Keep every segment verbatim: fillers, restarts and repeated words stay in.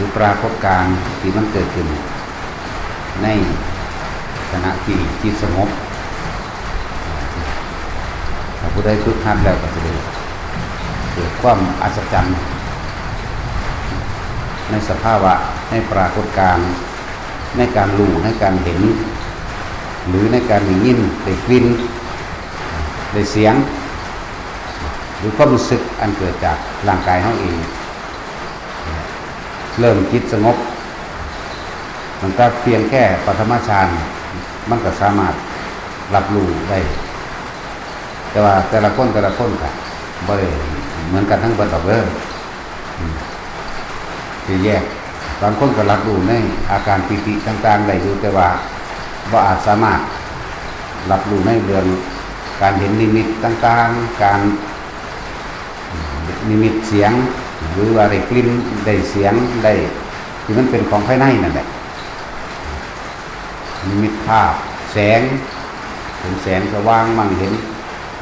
คือปรากฏการณ์ที่มันเกิดขึ้นในขณะที่จิตสงบ ถ้าผู้ใดฝึกหัดแล้วก็จะได้เกิดความอัศจรรย์ในสภาวะในปรากฏการณ์ในการรู้ในการเห็น หรือในการได้ยินได้กลิ่นได้เสียง หรือความรู้สึกอันเกิดจากร่างกายเฮาเอง เริ่มจิตสงบ มันก็เพียงแค่ปฐมฌานมันก็สามารถรับรู้ได้ แต่ว่าแต่ละคนแต่ละคนก็บ่ได้เหมือนกันทั้งเบิดดอกเด้อ อืม คือแยกบางคนก็รับรู้ในอาการปีติต่างๆได้อยู่แต่ว่าบ่อาจสามารถรับรู้ในเรื่องการเห็นนิมิตต่างๆ การนิมิตเสียง หรือว่าได้กลิ่นได้เสียงได้ที่มันเป็นของภายในนั่นแหละ นิมิตภาพแสงเป็นแสงสว่างมั่งเห็น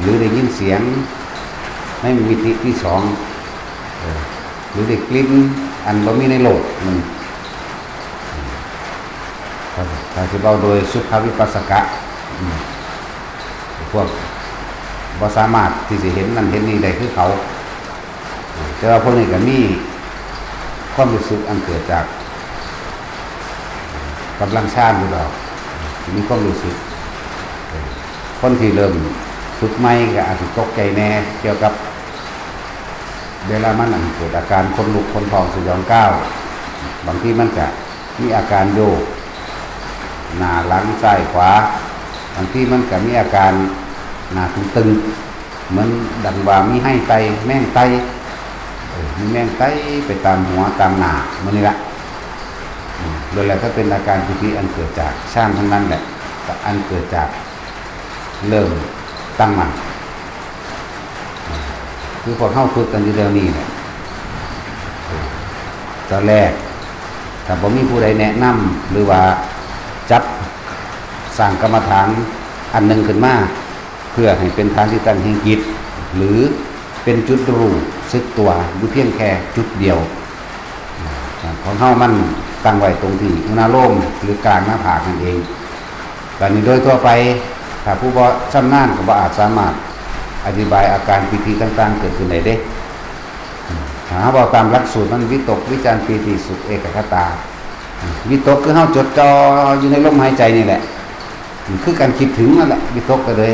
หรือได้ยินเสียงในมิติที่สองเออหรือได้กลิ่นอันบ่มีในโลกมันถ้าถ้าสิเว้าโดยสุขวิปัสสกะอืมพวกบ่สามารถที่จะเห็นนั่นเห็นนี่ได้คือเขา แต่ว่าพวกนี้ก็มีความรู้สึกอันเกิดจากกำลังฌานอยู่ดอกมีความรู้สึก คนที่เริ่มฝึกใหม่ก็อาจจะตกใจแน่เกี่ยวกับ เวลามันอันเกิดอาการขนลุกขนพองสยองก้าวบางทีมันก็มีอาการโยกหน้าหลังซ้ายขวาบางทีมันก็มีอาการหน้าตึงๆเหมือนดังว่ามีไห้ไตแมงไตเออมีแมงไตไปตามหัวตามหน้ามันนี่ละอืมโดยแล้วก็เป็นอาการปีติอันเกิดจากฌานทั้งนั้นแหละแต่อันเกิดจากเริ่มตั้งมั่น คือพวกเฮาฝึกกันอยู่เดี๋ยวนี้แหละตอนแรกถ้าบ่มีผู้ใดแนะนำหรือว่าจับสร้างกรรมฐานอันหนึ่งขึ้นมา เพื่อให้เป็นฐานที่ตั้งแห่งจิต หรือเป็นจุดรู้สึกตัวอยู่เพียงแค่จุดเดียวของเฮามันตั้งไว้ตรงที่อุณาโลมหรือกลางหน้าผากนั่นเอง กรณีโดยทั่วไป ถ้าผู้บ่ชำนาญก็บ่อาจสามารถอธิบายอาการปีติต่างๆเกิดขึ้นได้เด้ ถ้าเฮาเว้าตามหลักสูตรมันวิตกวิจารปีติสุขเอกัคคตา วิตกคือเฮาจดจ่ออยู่ในลมหายใจนี่แหละ คือการคิดถึงนั่นแหละ วิตกก็เลย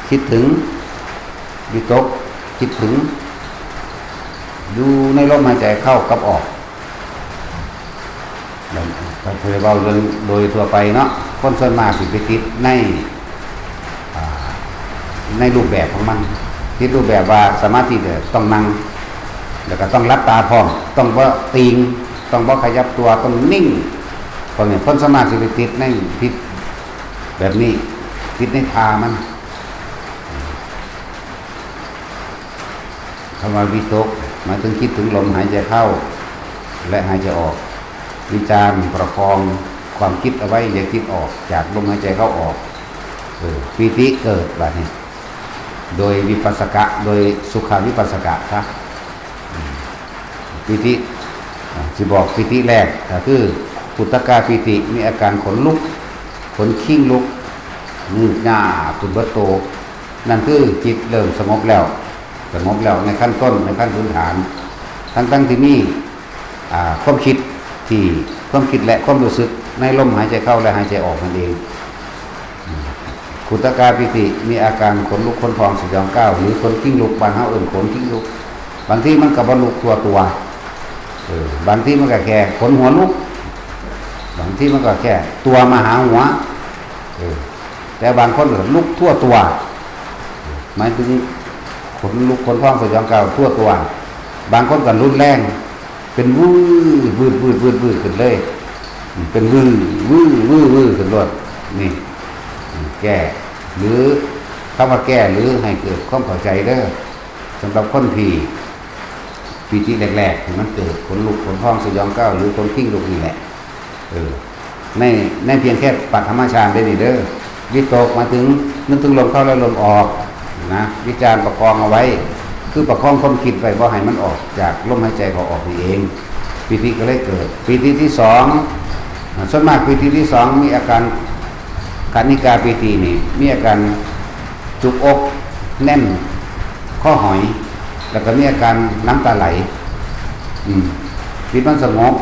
คิดถึง วิตกคิดถึง อยู่ในลมหายใจเข้ากับออก ถ้าเว้าโดยโดยทั่วไปเนาะคนส่วนมากสิไปติดในในรูปแบบของมันติดรูปแบบว่าสมาธิเนี่ยต้องนั่ง แล้วก็ต้องหลับตาพร้อมต้องบ่ติงต้องบ่ขยับตัวต้องนิ่งพวกนี้คนส่วนมากสิไปติดในติดแบบนี้ติดในท่ามัน คำว่าวิตกหมายถึงคิดถึงลมหายใจเข้า และหายใจออก วิจารประคองความคิดเอาไว้อย่าคิดออกจากลมหายใจเข้าออกเออปีติเกิดแบบนี้โดยวิปัสสกะโดยสุขาวิปัสสกะซะปีติสิบอกปีติแรกก็คือปุตตกาปีติมีอาการขนลุกขนคิงลุกงืดง่าขึ้นเบิดโตนั่นคือจิตเริ่มสงบแล้ว สงบแล้วในขั้นต้นในขั้นพื้นฐาน ทั้งๆทที่มีความคิดที่ความคิดและความรู้สึกในลมหายใจเข้าและหายใจออกนั่นเอง ขุตกาปิติมีอาการขนลุกขนพองสยองก้าวหรือขนคิงลุกบ้านเฮาเอิ้นขนคิงลุก บางทีมันก็บ่ลุกทั่วตัวเออบางทีมันก็แค่ขนหัวลุก บางทีมันก็แค่ตัวมาหาหัวเออแต่บางคนก็ลุกทั่วตัว หมายถึงขนลุกขนพองสยองก้าวทั่วตัว บางคนก็รุนแรงเป็นวืดวืดวืดวืดวืดขึ้นเลยเป็นวืดวืดวืดวืดขึ้นรถนี่แก้หรือคำว่าแก้หรือให้เกิดความเข้าใจเด้อสำหรับคนที่ปีติแรกๆที่มันเกิดขนลุกขนพองสยองก้าวหรือขนคิงลุกนี่แหละเออในในเพียงแค่ปัทมฌานได้นี่เด้อวิตกมาถึงนึกถึงลมเข้าและลมออกนะวิจารประคองเอาไว้ คือประคองความคิดไว้บ่ให้มันออกจากลมหายใจเขาออกนี่เอง ปีติก็เลยเกิด ปีติที่สอง อ่า ส่วนมากปีติที่สองมีอาการ คณิกาปีตินี่ มีอาการจุกอกแน่นคอหอย แล้วก็มีอาการน้ำตาไหล อืม จิตมันสงบ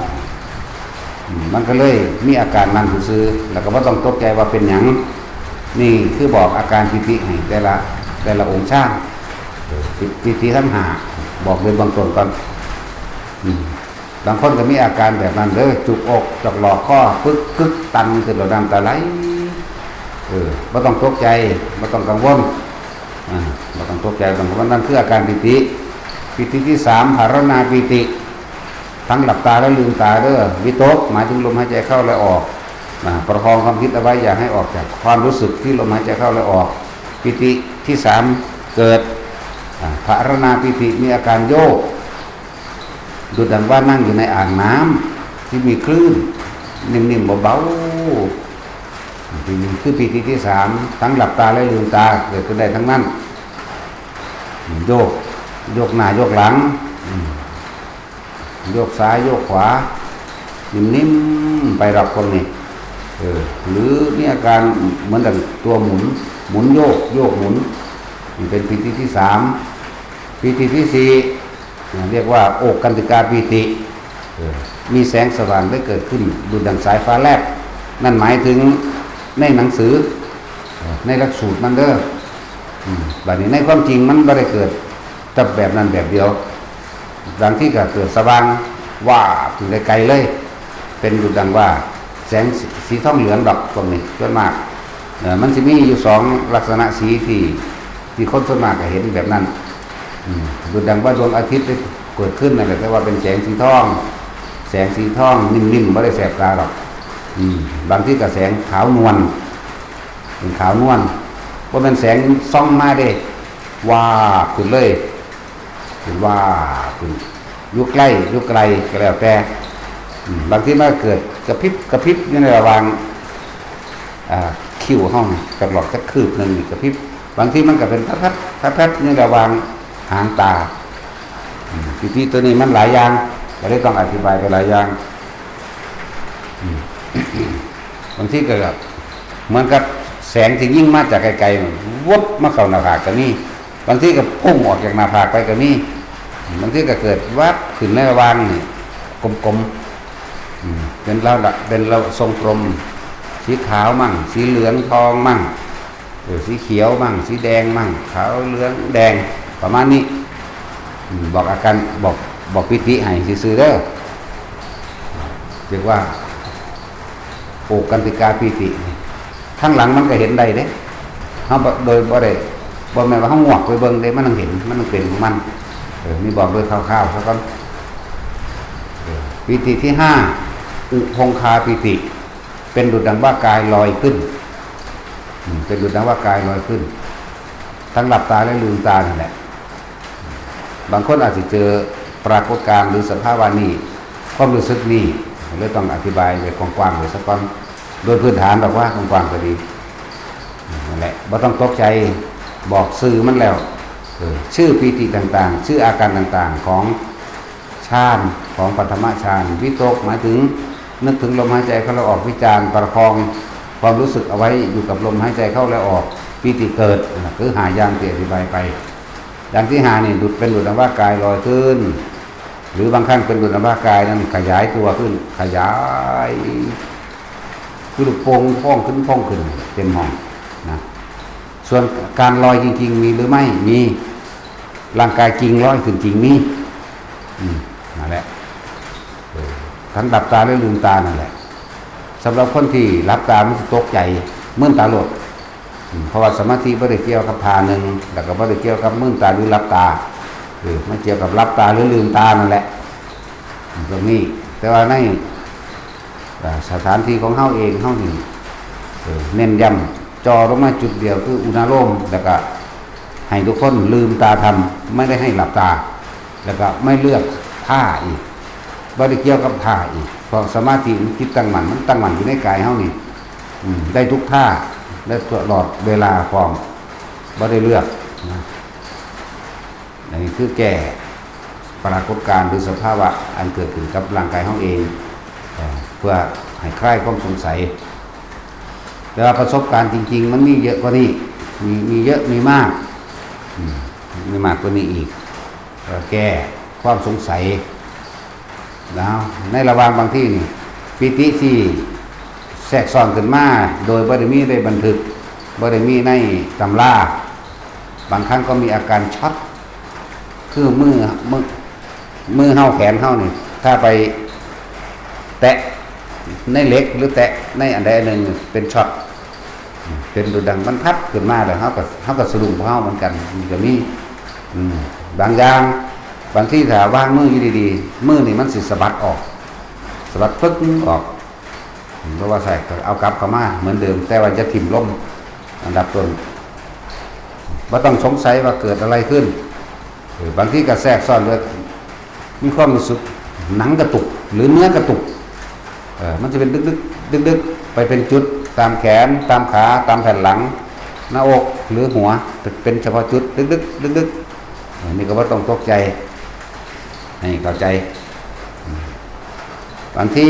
อืม มันก็เลยมีอาการนั่นซื่อๆ แล้วก็บ่ต้องตกใจว่าเป็นหยัง นี่คือบอกอาการปีติให้แต่ละ แต่ละองค์ฌาน เออ ปีติทั้งห้า บอกโดยเบื้องต้นก่อน อืม บางคนก็มีอาการแบบนั้นเด้อ จุกอก จอกหลอกคอ ปึกกึกตันขึ้นแล้วน้ำตาไหล เออ บ่ต้องตกใจ บ่ต้องกังวล อ่า บ่ต้องตกใจ บ่ต้องกังวล นั่นคืออาการปีติ ปีติที่สาม ภาวนาปีติ ทั้งหลับตาและลืมตาเด้อ วิตก หมายถึงลมหายใจเข้าและออก อ่า ประคองความคิดเอาไว้ อย่าให้ออกจากความรู้สึกที่ลมหายใจเข้าและออก ปีติที่สาม เกิด อ่า ภาวนาปีติ มีอาการโยก ดุจดังว่านั่งอยู่ในอ่างน้ำที่มีคลื่น นิ่มๆ เบาๆ ปีติคือปีติที่สาม ทั้งหลับตาและลืมตา เกิดขึ้นได้ทั้งนั้น โยก โยกหน้าโยกหลัง อืม โยกซ้ายโยกขวา นิ่มๆ ไปรอบคนนี้ เออ หรือมีอาการเหมือนดังตัวหมุน หมุนโยก โยกหมุน นี่เป็นปีติที่สาม ปีติที่สี่ เรียกว่าโอกันติกาปีติ เออ มีแสงสว่างได้เกิดขึ้นดุจดังสายฟ้าแลบ นั่นหมายถึงในหนังสือ เออ ในหลักสูตรมันเด้อ อืม บัดนี้ในความจริงมันบ่ได้เกิดแต่แบบนั้นแบบเดียว บางทีก็เกิดสว่างวาบขึ้นไกลๆเลย เป็นดุจดังว่าแสงสี สีทองเหลืองดอกพวกนี้ส่วนมาก เอ่อ มันสิมีอยู่สองลักษณะสีที่ ที่คนส่วนมากก็เห็นแบบนั้น อืม ดุจดังว่าดวงอาทิตย์ได้เกิดขึ้นนั่นแหละ แต่ว่าเป็นแสงสีทอง แสงสีทองนิ่มๆ บ่ได้แสบตาดอก อืม บางทีก็แสงขาวนวล เป็นขาวนวล บ่แม่นแสงส่องมาเด้ วาบขึ้นเลย เป็นวาบขึ้น อยู่ใกล้ อยู่ไกลก็แล้วแต่ อืม บางทีมันก็เกิดกระพริบกระพริบอยู่ในระหว่าง อ่า คิ้วเฮานี่ จักหลอกจักคืบหนึ่งนี่กระพริบ บางทีมันก็เป็นแป๊บๆ แป๊บๆ อยู่ระหว่างหางตา อืม ปีติตัวนี้มันหลายอย่าง ก็เลยต้องอธิบายไปหลายอย่าง อืม บางทีก็แบบเหมือนกับแสงที่ยิงมาจากไกลๆ วุบมาเข้าหน้าผากก็มี บางทีก็พุ่งออกจากหน้าผากไปก็มี บางทีก็เกิดวับขึ้นในระหว่างนี่ กลมๆ อืม เป็นเราละ เป็นเราทรงกลม สีขาวมั่ง สีเหลืองทองมั่ง เออ สีเขียวมั่ง สีแดงมั่ง ขาวเหลืองแดง ประมาณนี้ อืม บอกอาการ บอก บอกปีติให้ซื่อๆเด้อ เรียกว่า โอกันติกาปีติ ทั้งหลังมันก็เห็นได้เด้ เฮาบ่ โดยบ่ได้ บ่แม่นว่าเฮางวกไปเบิ่งเด้ มันต้องเห็น มันต้องเป็นของมัน เออ นี่บอกโดยคร่าวๆซะก่อน เออ ปีติที่ห้า อุคงคาปีติ เป็นดุจดังว่ากายลอยขึ้น อืม เป็นดุจดังว่ากายลอยขึ้น ทั้งหลับตาและลืมตานั่นแหละ บางคนอาจจะเจอปรากฏการณ์หรือสภาวะนี้ ความรู้สึกนี้ เลยต้องอธิบายไว้กว้างๆไว้ซะก่อน โดยพื้นฐานดอกว่ากว้างๆก็ดี นั่นแหละ บ่ต้องตกใจ บอกชื่อมันแล้ว เออ ชื่อปีติต่างๆ ชื่ออาการต่างๆของฌาน ของปฐมฌาน วิตก หมายถึงนึกถึงลมหายใจเข้าและออก วิจาร ประคองความรู้สึกเอาไว้อยู่กับลมหายใจเข้าและออก ปีติเกิด อ่ะ คือห้าอย่างที่อธิบายไป อย่างที่ห้านี่ ดุจ เป็นดุจดังว่ากายลอยขึ้น หรือบางครั้งเป็นดุจดังว่ากายนั้นขยายตัวขึ้น ขยาย คือลูกโป่งพองขึ้นพองขึ้น เต็มห้องนะ ส่วนการลอยจริงๆ มีหรือไม่ มี ร่างกายจริงลอยขึ้นจริงมี อืม นั่นแหละ เออ ทั้งหลับตาและลืมตานั่นแหละ สำหรับคนที่หลับตามันสิตกใจ มืนตาโลด อืม เพราะว่าสมาธิบ่ได้เกี่ยวกับท่าหนึ่ง แล้วก็บ่ได้เกี่ยวกับมืนตาหรือหลับตา เออ มันเกี่ยวกับหลับตาหรือลืมตานั่นแหละ อืม ตรงนี้ แต่ว่าใน อ่า สถานที่ของเฮาเอง เฮานี่ เออ เน้นย้ำจ่อลงมาจุดเดียวคืออุณาโลม แล้วก็ให้ทุกคนลืมตาทำ ไม่ได้ให้หลับตา แล้วก็ไม่เลือกท่าอีก บ่ได้เกี่ยวกับท่าอีก เพราะสมาธิมันจิตตั้งมั่น มันตั้งมั่นอยู่ในกายเฮานี่ อืม ได้ทุกท่า และตลอดเวลาพร้อม บ่ได้เลือกนะ อันนี้คือแก้ ปรากฏการณ์หรือสภาวะอันเกิดขึ้นกับร่างกายเฮาเอง เอ่อ เพื่อให้คลายความสงสัย แต่ว่าประสบการณ์จริงๆ มันมีเยอะกว่านี้ มี มีเยอะ มีมาก อืม มีมากกว่านี้อีก เอ่อ แก้ความสงสัย แล้วในระหว่างบางทีนี่ ปีติที่แทรกซ้อนขึ้นมา โดยบ่ได้มีในบันทึก บ่ได้มีในตำรา บางครั้งก็มีอาการช็อต คือมือ มือ มือเฮาแขนเฮานี่ ถ้าไปแตะในเหล็กหรือแตะในอันใดอันหนึ่งเป็นช็อต เป็นดุจดังมันพัดขึ้นมาแล้วเฮาก็ เฮาก็สะดุ้งของเฮาเหมือนกัน มันก็มี อืม บางอย่าง บางทีถ้าวางมืออยู่ดีๆ มือนี่มันสิสะบัดออก สะบัดปึ๊กออก เพราะว่าใส่ก็เอากลับเข้ามาเหมือนเดิม แต่ว่าจะถิ่มลงอันดับต้น บ่ต้องสงสัยว่าเกิดอะไรขึ้น เออ บางทีก็แทรกซ้อนด้วย มีความรู้สึกหนังกระตุก หรือเนื้อกระตุก เออ มันจะเป็นดึกๆ ดึกๆ ไปเป็นจุดตามแขน ตามขา ตามแผ่นหลัง หน้าอกหรือหัว เป็นเฉพาะจุด ดึกๆ ดึกๆ เออ นี่ก็บ่ต้องตกใจ ให้เข้าใจ บางที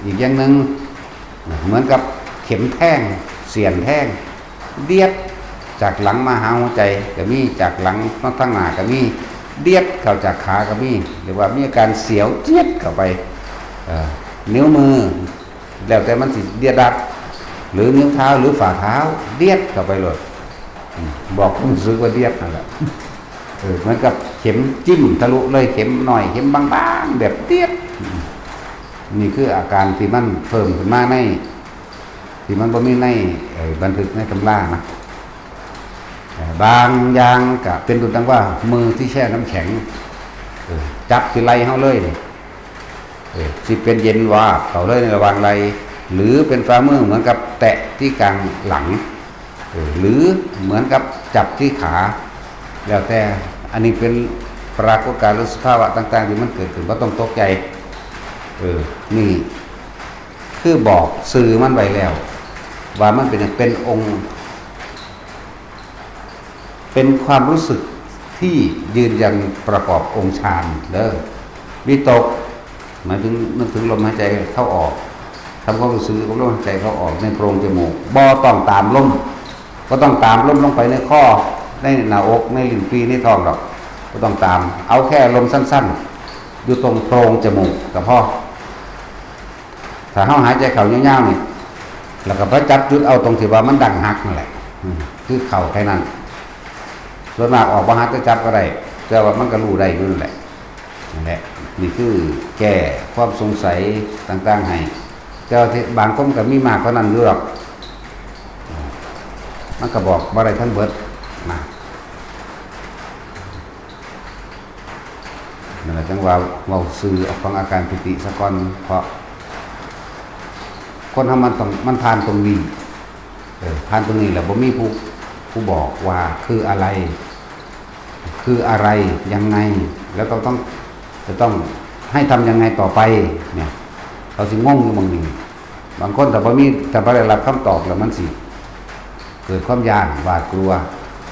อีกอย่างหนึ่ง เหมือนกับเข็มแทง เสี้ยนแทง เดียด จากหลังมาหาหัวใจก็มี จากหลังมาทางหน้าก็มี เดียดเข้าจากขาก็มี หรือว่ามีอาการเสียวเจี๊ยดเข้าไป เอ่อ นิ้วมือ แล้วแต่มันสิเดียดดัด หรือนิ้วเท้าหรือฝ่าเท้า เดียดเข้าไปโลด อืม บอกความรู้สึกว่าเดียดนั่นแหละ เออ เหมือนกับเข็มจิ้มทะลุเลย เข็มหน่อย เข็มบางๆ แบบเดียด อืม นี่คืออาการที่มันเพิ่มขึ้นมาใน ที่มันบ่มีใน เอ่อ บันทึกในตำรานะ เอ่อ บางอย่างก็เป็นดุจดังว่ามือที่แช่น้ำแข็ง เออ จับที่ไหล่เฮาเลยนี่ เออ สิเป็นเย็นวาบเข้าเลยในระหว่างไหล่ หรือเป็นฝ่ามือเหมือนกับแตะที่กลางหลัง เออ หรือเหมือนกับจับที่ขา แล้วแต่ อันนี้เป็นปรากฏการณ์หรือสภาวะต่างๆ ที่มันเกิดขึ้น บ่ต้องตกใจ เออ นี่คือบอกชื่อมันไว้แล้ว ว่ามันเป็น เป็นองค์ เป็นความรู้สึกที่ยืนยันประกอบองค์ฌานเด้อ วิตก หมายถึงนึกถึงลมหายใจเข้าออก ทำความรู้สึกกับลมหายใจเข้าออกในโพรงจมูก บ่ต้องตามลม บ่ต้องตามลมลงไปในคอ ในหน้าอก ในลิ้นปี่ ในท้องดอก บ่ต้องตาม เอาแค่ลมสั้นๆ อยู่ตรงโพรงจมูกก็พอ ถ้าเฮาหายใจเข้ายาวๆนี่ แล้วก็ไปจับจุดเอาตรงที่ว่ามันดั้งหักนั่นแหละ อืม คือเข้าแค่นั้น ส่วนมากออกบ่หักก็จับก็ได้ แต่ว่ามันก็รู้ได้อยู่นั่นแหละ นั่นแหละ นี่คือแก้ความสงสัยต่างๆให้ แต่ว่าที่บางคนก็มีมากกว่านั้นอยู่หรอก มันก็บอกบ่ได้ทั้งเบิดนะ นั่นแหละจังว่าเว้าซื่อเอาของอาการปิติซะก่อน เพราะคนเฮามันต้อง มันผ่านตรงนี้ เออ ผ่านตรงนี้แล้วบ่มีผู้ ผู้บอกว่าคืออะไร คืออะไร ยังไง แล้วก็ต้อง จะต้องให้ทำยังไงต่อไป เนี่ย เขาสิงงอยู่หม่องนี้ บางคนถ้าบ่มี ถ้าบ่ได้รับคำตอบแล้วมันสิเกิดความย้านหวาดกลัว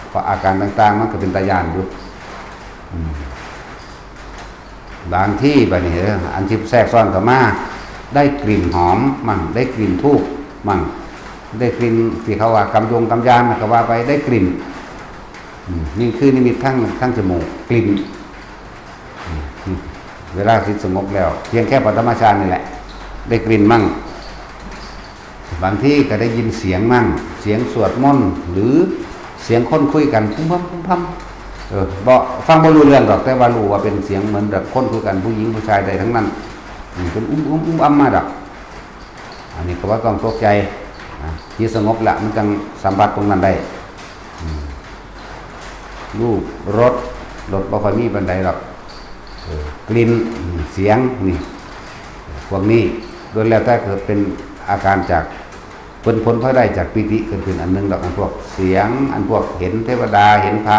เพราะอาการต่างๆ มันก็เป็นตาย้านอยู่ อืม บางทีบัดนี้ เออ อันที่แทรกซ้อนเข้ามา ได้กลิ่นหอมมั่ง ได้กลิ่นธูปมั่ง ได้กลิ่นที่เขาว่ากำยงกำยานน่ะก็ว่าไป ได้กลิ่น อืม นี่คือนิมิตทาง ทางจมูก กลิ่น อืม เวลาจิตสงบแล้ว เพียงแค่ปฐมฌานนี่แหละ ได้กลิ่นมั่ง บางทีก็ได้ยินเสียงมั่ง เสียงสวดมนต์ หรือเสียงคนคุยกัน พุ้มพำพุ้มพำ เออ บ่ ฟังบ่รู้เรื่องดอก แต่ว่ารู้ว่าเป็นเสียงเหมือนแบบคนคุยกัน ผู้หญิงผู้ชายได้ทั้งนั้น อืม เป็นอุ้มอุ้มอุ้มอ้ำมาดอก อันนี้ก็บ่ต้องตกใจนะ จิตสงบละ มันจั่งสัมผัสตรงนั้นได้ อืม รูป รส รสบ่ค่อยมีปานใดดอก เออ กลิ่น อืม เสียง นี่ พวกนี้ล้วนแล้วแต่เกิดเป็นอาการจาก เป็นผลพลอยได้จากปีติเกิดขึ้นอันหนึ่งดอก อันพวกเสียง อันพวกเห็นเทวดา เห็นพระ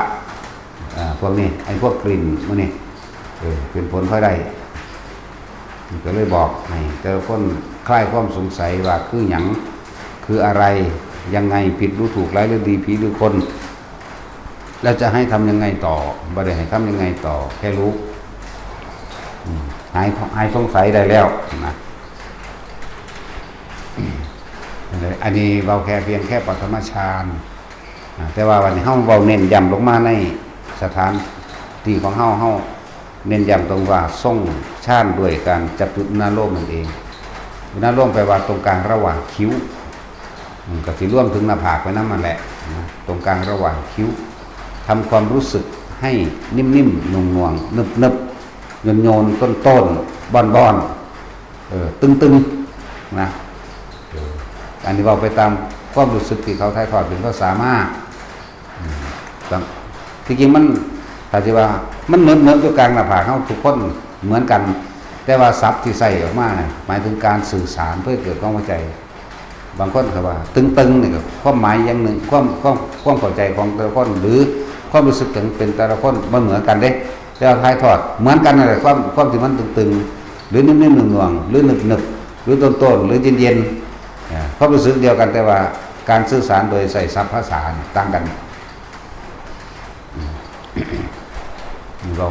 อ่า พวกนี้ ไอ้พวกกลิ่นพวกนี้ เออ เป็นผลพลอยได้ มันก็เลยบอกให้แต่ละคนคลายความสงสัยว่าคือหยัง คืออะไร ยังไง ผิดหรือถูก ร้ายหรือดี ผีหรือคน แล้วจะให้ทำยังไงต่อ บ่ได้ให้ทำยังไงต่อ แค่รู้ หายหายสงสัยได้แล้วนะ อันนี้เว้าแค่เพียงแค่ปฐมฌาน อ่า แต่ว่าวันนี้เฮาเว้าเน้นย้ำลงมาในสถานที่ของเฮา เฮาเน้นย้ำตรงว่าทรงฌานด้วยการจับจุดอุณาโลมนั่นเอง อุณาโลมแปลว่าตรงกลางระหว่างคิ้ว อืม ก็สิรวมถึงหน้าผากไว้นำนั่นแหละนะ ตรงกลางระหว่างคิ้ว ทำความรู้สึกให้นิ่มๆ หน่วงๆ หนึบๆ โยนๆ ต้นๆ บ้อนๆ เออ ตึงๆ นะ เออ อันนี้เว้าไปตามความรู้สึกที่เขาถ่ายทอดเป็นภาษามา อืม ครับ ที่จริงมัน ถ้าสิว่ามันเนิบๆ อยู่กลางหน้าผากเฮาทุกคนเหมือนกัน แต่ว่าศัพท์ที่ใช้ออกมาน่ะ หมายถึงการสื่อสารเพื่อให้เกิดความเข้าใจ บางคนเขาว่า ตึงๆ นี่ก็ความหมายอย่างหนึ่ง ความ ความ ความเข้าใจของแต่ละคน หรือความรู้สึกถึงเป็นแต่ละคนบ่เหมือนกันเด้ แต่ว่าถ่ายทอดเหมือนกันนั่นแหละ ความ ความที่มันตึงๆ หรือนิ่มๆ หน่วงๆ หรือหนึบๆ หรือต้นๆ หรือเย็นๆ อ่า ความรู้สึกเดียวกัน แต่ว่าการสื่อสารโดยใช้ศัพท์ภาษานี่ต่างกัน นี่เว้า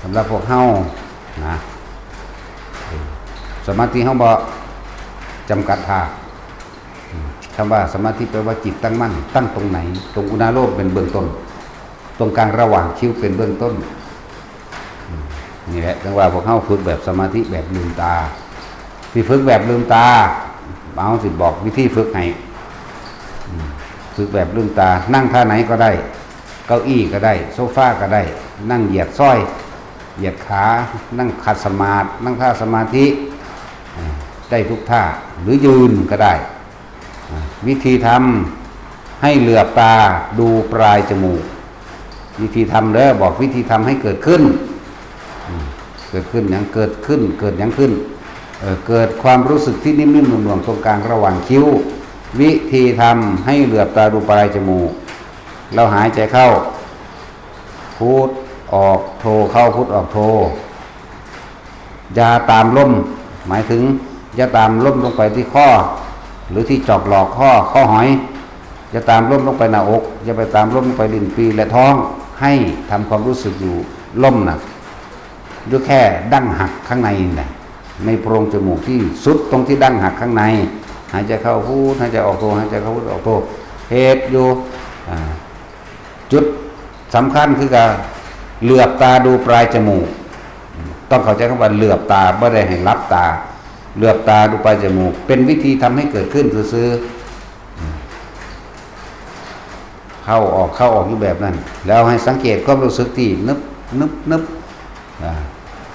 สำหรับพวกเฮานะ เออ สมาธิเฮาบ่จำกัดภาค อืม คำว่าสมาธิแปลว่าจิตตั้งมั่น ตั้งตรงไหน ตรงอุณาโลมเป็นเบื้องต้น ตรงกลางระหว่างคิ้วเป็นเบื้องต้น อืม นี่แหละ จั่งว่าพวกเฮาฝึกแบบสมาธิแบบลืมตา ที่ฝึกแบบลืมตา เอาสิบอกวิธีฝึกให้ อืม ฝึกแบบลืมตา นั่งท่าไหนก็ได้ เก้าอี้ก็ได้ โซฟาก็ได้ นั่งเหยียดซอย เหยียดขา นั่งขัดสมาธิ นั่งท่าสมาธิ อ่า ได้ทุกท่า หรือยืนก็ได้ อ่า วิธีทำ ให้เหลือบตาดูปลายจมูก วิธีทำเด้อ บอกวิธีทำให้เกิดขึ้น อืม เกิดขึ้นหยัง เกิดขึ้น เกิดหยังขึ้น เอ่อ เกิดความรู้สึกที่นิ่มๆ หน่วงๆ ตรงกลางระหว่างคิ้ว วิธีทำ ให้เหลือบตาดูปลายจมูก เราหายใจเข้า พุทออกโท เข้าพุทออกโท อย่าตามลม หมายถึงอย่าตามลมลงไปที่คอ หรือที่จอกหลอกคอ คอหอย อย่าตามลมลงไปหน้าอก อย่าไปตามลมลงไปลิ้นปี่และท้อง ให้ทำความรู้สึกอยู่ลมน่ะ อยู่แค่ดั้งหักข้างในน่ะ ในโพรงจมูกที่สุดตรงที่ดั้งหักข้างใน หายใจเข้าพุท หายใจออกโท หายใจเข้าพุท ออกโท เฮ็ดอยู่ อ่า จุดสำคัญคือการเหลือบตาดูปลายจมูก ต้องเข้าใจคำว่าเหลือบตา บ่ได้ให้หลับตา เหลือบตาดูปลายจมูก เป็นวิธีทำให้เกิดขึ้นซื่อๆ เข้าออก เข้าออกอยู่แบบนั้น แล้วให้สังเกตความรู้สึกที่นึบ นึบ นึบ อ่า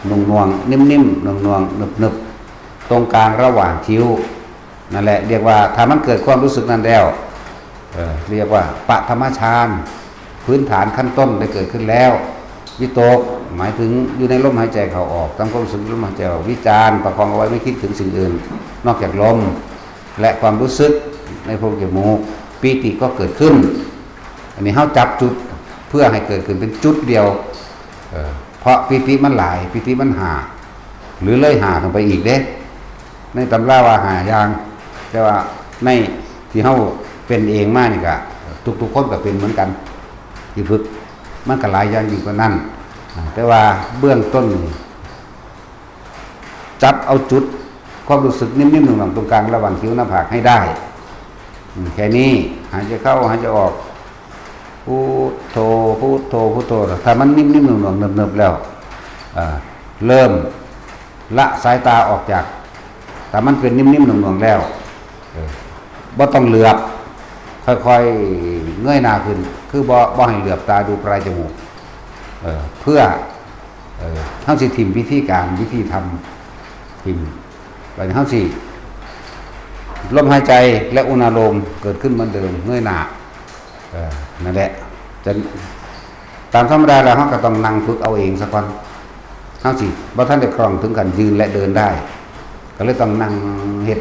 หน่วงๆ นิ่มๆ หน่วงๆ นึบๆ ตรงกลางระหว่างคิ้ว นั่นแหละ เรียกว่า ถ้ามันเกิดความรู้สึกนั้นแล้ว เอ่อ เรียกว่าปฐมฌาน พื้นฐานขั้นต้นได้เกิดขึ้นแล้ว วิตก หมายถึงอยู่ในลมหายใจเข้าออก ทำความรู้สึกลมหายใจออก วิจาร ประคองเอาไว้ไม่คิดถึงสิ่งอื่น นอกจากลม และความรู้สึกในโพรงจมูก ปีติก็เกิดขึ้น อันนี้เฮาจับจุดเพื่อให้เกิดขึ้นเป็นจุดเดียว เออ เพราะปีติมันหลาย ปีติมันห้า หรือเลยห้าลงไปอีกเด้ ในตำราว่าห้าอย่าง แต่ว่าในที่เฮาเป็นเองมานี่ก็ ทุกๆ คนก็เป็นเหมือนกัน ที่ฝึก มันก็หลายอย่างยิ่งกว่านั้น อ่า แต่ว่าเบื้องต้นนี่ จับเอาจุดความรู้สึกนิ่มๆ หน่วงๆ ตรงกลางระหว่างคิ้วหน้าผากให้ได้ อืม แค่นี้ หายใจเข้า หายใจออก พุทโธ พุทโธ พุทโธ ถ้ามันนิ่มๆ หน่วงๆ เนิบๆ แล้ว อ่า เริ่มละสายตาออกจาก ถ้ามันเป็นนิ่มๆ หน่วงๆ แล้ว เออ บ่ต้องเหลือบ ค่อยๆ เงยหน้าขึ้น คือบ่ บ่ให้เหลือบตาดูปลายจมูก เออ เพื่อ เออ เฮาสิถิ่มวิธีการ วิธีทำ ถิ่ม บัดนี้เฮาสิ ลมหายใจและอุณาโลมเกิดขึ้นเหมือนเดิม เงยหน้า เออ นั่นแหละ จะ ตามธรรมดาแล้วเฮาก็ต้องนั่งฝึกเอาเองซะก่อน เฮาสิบ่ทันได้คล่องถึงขั้นยืนและเดินได้ ก็เลยต้องนั่งเฮ็ด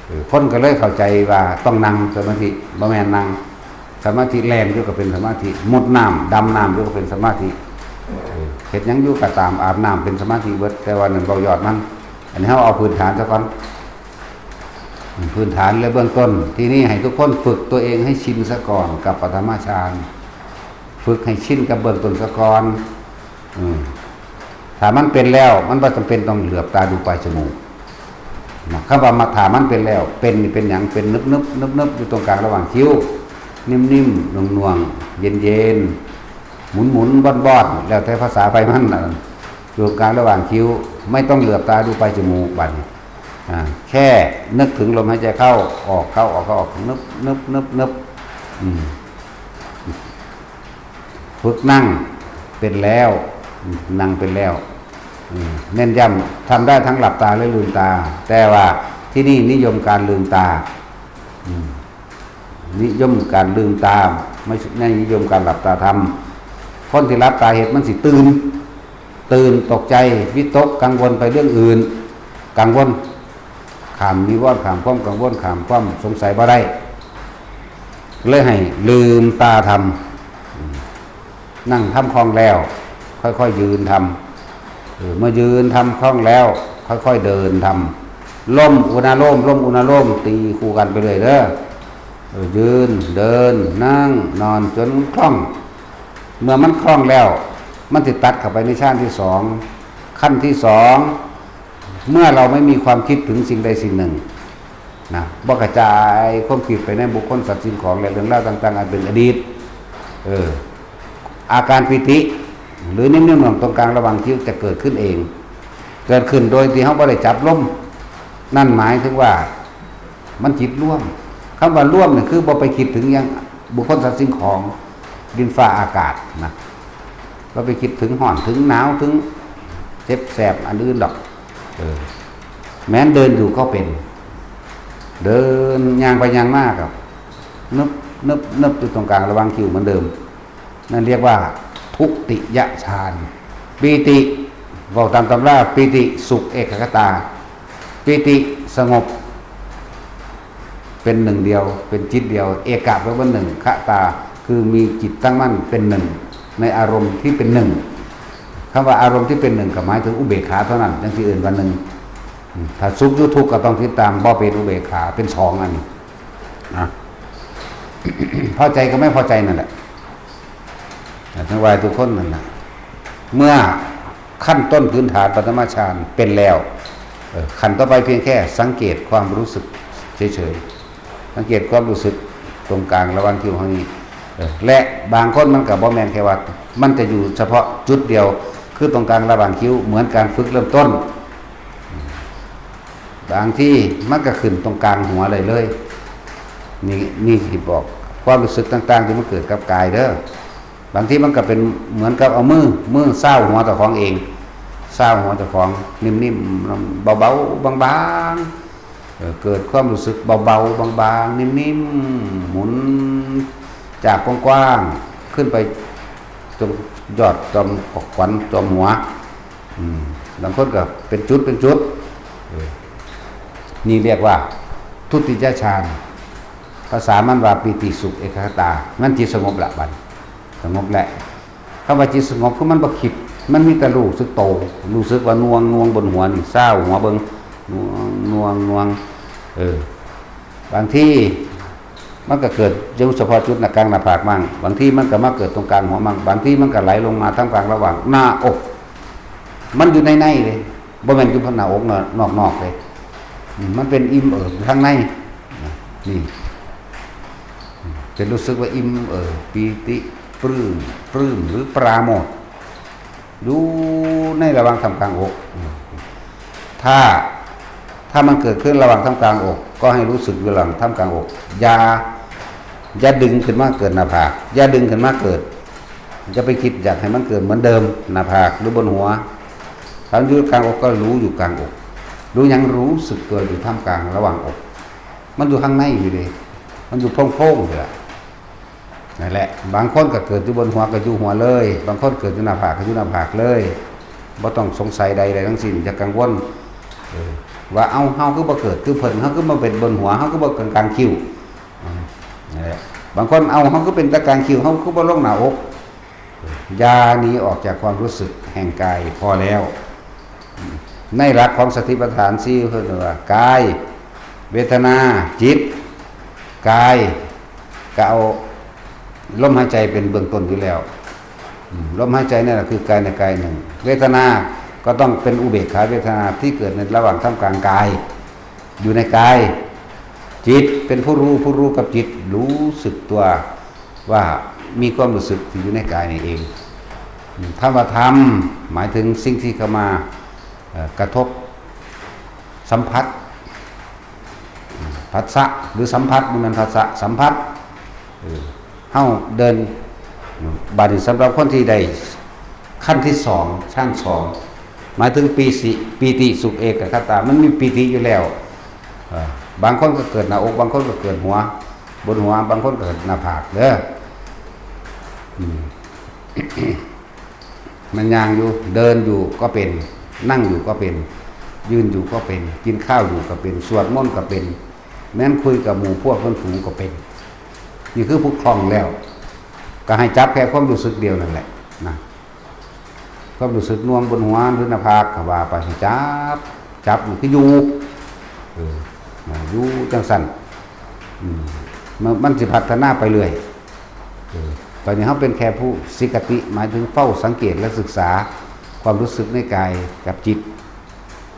เออ คนก็เลยเข้าใจว่าต้องนั่งสมาธิ บ่แม่นนั่ง สมาธิแล่นอยู่ก็เป็นสมาธิ มุดน้ำ ดำน้ำอยู่ก็เป็นสมาธิ เออ เฮ็ดหยังอยู่ก็ตาม อาบน้ำเป็นสมาธิเบิด แต่ว่านั่นเว้ายอดมัน อันนี้เฮาเอาพื้นฐานซะก่อน พื้นฐานและเบื้องต้น ทีนี้ให้ทุกคนฝึกตัวเองให้ชินซะก่อนกับปฐมฌาน ฝึกให้ชินกับเบื้องต้นซะก่อน อืม ถ้ามันเป็นแล้วมันบ่จำเป็นต้องเหลือบตาดูปลายจมูกนะ คำว่ามา ถ้ามันเป็นแล้ว เป็นนี่เป็นหยัง เป็นนึบนึบนึบนึบอยู่ตรงกลางระหว่างคิ้ว นิ่มๆ หน่วงๆ เย็นๆ หมุนๆ บ้อนๆ แล้วแต่ภาษาไผมันนะ อยู่กลางระหว่างคิ้ว ไม่ต้องเหลือบตาดูปลายจมูกบัดนี้ อ่า แค่นึกถึงลมหายใจเข้าออก เข้าออก เข้าออก นึบนึบนึบนึบ อืม ฝึกนั่งเป็นแล้ว นั่งเป็นแล้ว อืม เน้นย้ำ ทำได้ทั้งหลับตาและลืมตา แต่ว่าที่นี่นิยมการลืมตา อืม นิยมการลืมตา ไม่ใช่ ไม่นิยมการหลับตาทำ คนที่หลับตาเฮ็ดมันสิตื่น ตื่นตกใจ วิตกกังวลไปเรื่องอื่น กังวล ข้ามนิวรณ์ ข้ามความกังวล ข้ามความสงสัยบ่ได้ เลยให้ลืมตาทำ นั่งทำคล่องแล้ว ค่อยๆยืนทำ เออ เมื่อยืนทำคล่องแล้ว ค่อยๆเดินทำ ลมอุณาโลม ลมอุณาโลม ตีคู่กันไปเลยเด้อ เออ ยืน เดิน นั่ง นอน จนคล่อง เมื่อมันคล่องแล้ว มันสิตัดเข้าไปในฌานที่สอง ขั้นที่สอง เมื่อเราไม่มีความคิดถึงสิ่งใดสิ่งหนึ่งนะ บ่กระจายความคิดไปในบุคคลสัตว์สิ่งของและเรื่องราวต่างๆ อันเป็นอดีต เออ อาการปีติ หรือนิ่มๆหน่วงๆตรงกลางระหว่างคิ้วจะเกิดขึ้นเอง เกิดขึ้นโดยที่เราบ่ได้จับลม นั่นหมายถึงว่ามันจิตรวม คำว่ารวมนี่คือบ่ไปคิดถึงอย่างบุคคลสัตว์สิ่งของ ดินฟ้าอากาศนะ บ่ไปคิดถึงร้อนถึงหนาวถึงเจ็บแสบอันอื่นดอก เออ แม้นเดินอยู่ก็เป็น เดินย่างไปย่างมาก็นึบนึบนึบอยู่ตรงกลางระหว่างคิ้วเหมือนเดิม นั่นเรียกว่าทุติยฌาน ปีติ เว้าตามตำรา ปีติสุขเอกัคคตา ปีติสงบ เป็นหนึ่งเดียว เป็นจิตเดียว เอกะแปลว่าหนึ่ง คตา คือมีจิตตั้งมั่นเป็นหนึ่ง ในอารมณ์ที่เป็นหนึ่ง คำว่าอารมณ์ที่เป็นหนึ่งก็หมายถึงอุเบกขาเท่านั้น จั่งสิเอิ้นว่าหนึ่ง อืม ถ้าสุขหรือทุกข์ก็ต้องติดตาม บ่เป็นอุเบกขา เป็นสองอันนี้นะ พอใจกับไม่พอใจนั่นแหละ ทั้งหลายทุกคนนั่นแหละ เมื่อขั้นต้นพื้นฐานปฐมฌานเป็นแล้ว เออ ขั้นต่อไปเพียงแค่สังเกตความรู้สึกเฉยๆ สังเกตความรู้สึกตรงกลางระหว่างคิ้วข้างนี้ เออ และบางคนมันก็บ่แม่นแค่ว่า มันจะอยู่เฉพาะจุดเดียว คือตรงกลางระหว่างคิ้ว เหมือนการฝึกเริ่มต้น บางทีมันก็ขึ้นตรงกลางหัวเลยเลย นี่ นี่สิบอกความรู้สึกต่างๆที่มันเกิดกับกายเด้อ บางทีมันก็เป็นเหมือนกับเอามือ มือซาวหัวเจ้าของเอง ซาวหัวเจ้าของ นิ่มๆ เบาๆ บางๆ เออ เกิดความรู้สึกเบาๆ บางๆ นิ่มๆ หมุนจากกว้างๆ ขึ้นไปจนยอดจอมขวัญจอมหัว อืม บางคนก็เป็นจุดเป็นจุด เออ นี่เรียกว่าทุติยฌาน ภาษามันว่าปีติสุขเอกัคคตา มันจิตสงบละบัด สงบแหละ คำว่าจิตสงบคือมันบ่คิด มันมีแต่รู้สึกโต รู้สึกว่าหน่วงหน่วงบนหัวนี่ ซาวหัวเบิ่ง หน่วงหน่วงหน่วง เออ บางทีมันก็เกิดอยู่เฉพาะจุดหน้ากลางหน้าผากมั่ง บางทีมันก็มาเกิดตรงกลางหัวมั่ง บางทีมันก็ไหลลงมาทางกลางระหว่างหน้าอก มันอยู่ในในเลย บ่แม่นอยู่หน้าอกนอกนอกเลย อืม มันเป็นอิ่มเอิบอยู่ข้างใน นี่ เป็นรู้สึกว่าอิ่มเอิบ ปีติ ปลื้ม ปลื้ม หรือปราโมทย์ อยู่ในระหว่างท่ามกลางอก ถ้า ถ้ามันเกิดขึ้นระหว่างท่ามกลางอก ก็ให้รู้สึกอยู่ระหว่างท่ามกลางอก อย่า อย่าดึงขึ้นมาเกิดหน้าผาก อย่าดึงขึ้นมาเกิด อย่าไปคิดอยากให้มันเกิดเหมือนเดิม หน้าผากหรือบนหัว ถ้ามันอยู่กลางอกก็รู้อยู่กลางอก รู้หยัง รู้สึกตัวอยู่ท่ามกลางระหว่างอก มันอยู่ข้างในอยู่เลย มันอยู่โพรงๆอยู่ละ นั่นแหละ บางคนก็เกิดอยู่บนหัวก็อยู่หัวเลย บางคนเกิดอยู่หน้าผากก็อยู่หน้าผากเลย บ่ต้องสงสัยใดๆทั้งสิ้น อย่ากังวล เออ ว่า "เอ้า เฮาคือบ่เกิดคือเพิ่น เฮาคือบ่เป็นบนหัว เฮาคือบ่กลางๆคิ้ว" อืม นั่นแหละ บางคน "เอ้า เฮาคือเป็นแต่กลางคิ้ว เฮาคือบ่ลงหน้าอก" อย่าหนีออกจากความรู้สึกแห่งกาย พอแล้ว ในหลักของสติปัฏฐานสี่ เพิ่นว่า กาย เวทนา จิต กาย ก็เอาลมหายใจเป็นเบื้องต้นอยู่แล้ว อืม ลมหายใจนั่นแหละคือกายในกายหนึ่ง เวทนา ก็ต้องเป็นอุเบกขาเวทนาที่เกิดในระหว่างท่ามกลางกาย อยู่ในกาย จิตเป็นผู้รู้ ผู้รู้กับจิตรู้สึกตัวว่ามีความรู้สึกที่อยู่ในกายนี่เอง ธรรมธรรมหมายถึงสิ่งที่เข้ามาเอ่อกระทบสัมผัส ผัสสะหรือสัมผัส มันเป็นผัสสะสัมผัส เออเฮาเดิน บาดนี้สำหรับคนที่ได้ขั้นที่สอง ชั้นสอง หมายถึงปีสิปีติสุขเอกคตา มันมีปีติอยู่แล้วเออบางคนก็เกิดหน้าอก บางคนก็เกิดหัว บนหัว บางคนก็เกิดหน้าผากเด้ออืม มันย่างอยู่ เดินอยู่ก็เป็น นั่งอยู่ก็เป็น ยืนอยู่ก็เป็น กินข้าวอยู่ก็เป็น สวดมนต์ก็เป็น แม้นคุยกับหมู่พวกเพื่อนฝูงก็เป็น นี่คือผู้คล่องแล้ว ก็ให้จับแค่ความรู้สึกเดียวนั่นแหละนะ ความรู้สึกน่วงบนหัวหรือหน้าผากก็ว่าไป ให้จับ จับมันคืออยู่ เออนะอยู่จังสั่น อืมมันมันสิพัฒนาไปเรื่อย เออตอนนี้เขาเป็นแค่ผู้สิกติ หมายถึงเฝ้าสังเกตและศึกษา ความรู้สึกในกายกับจิต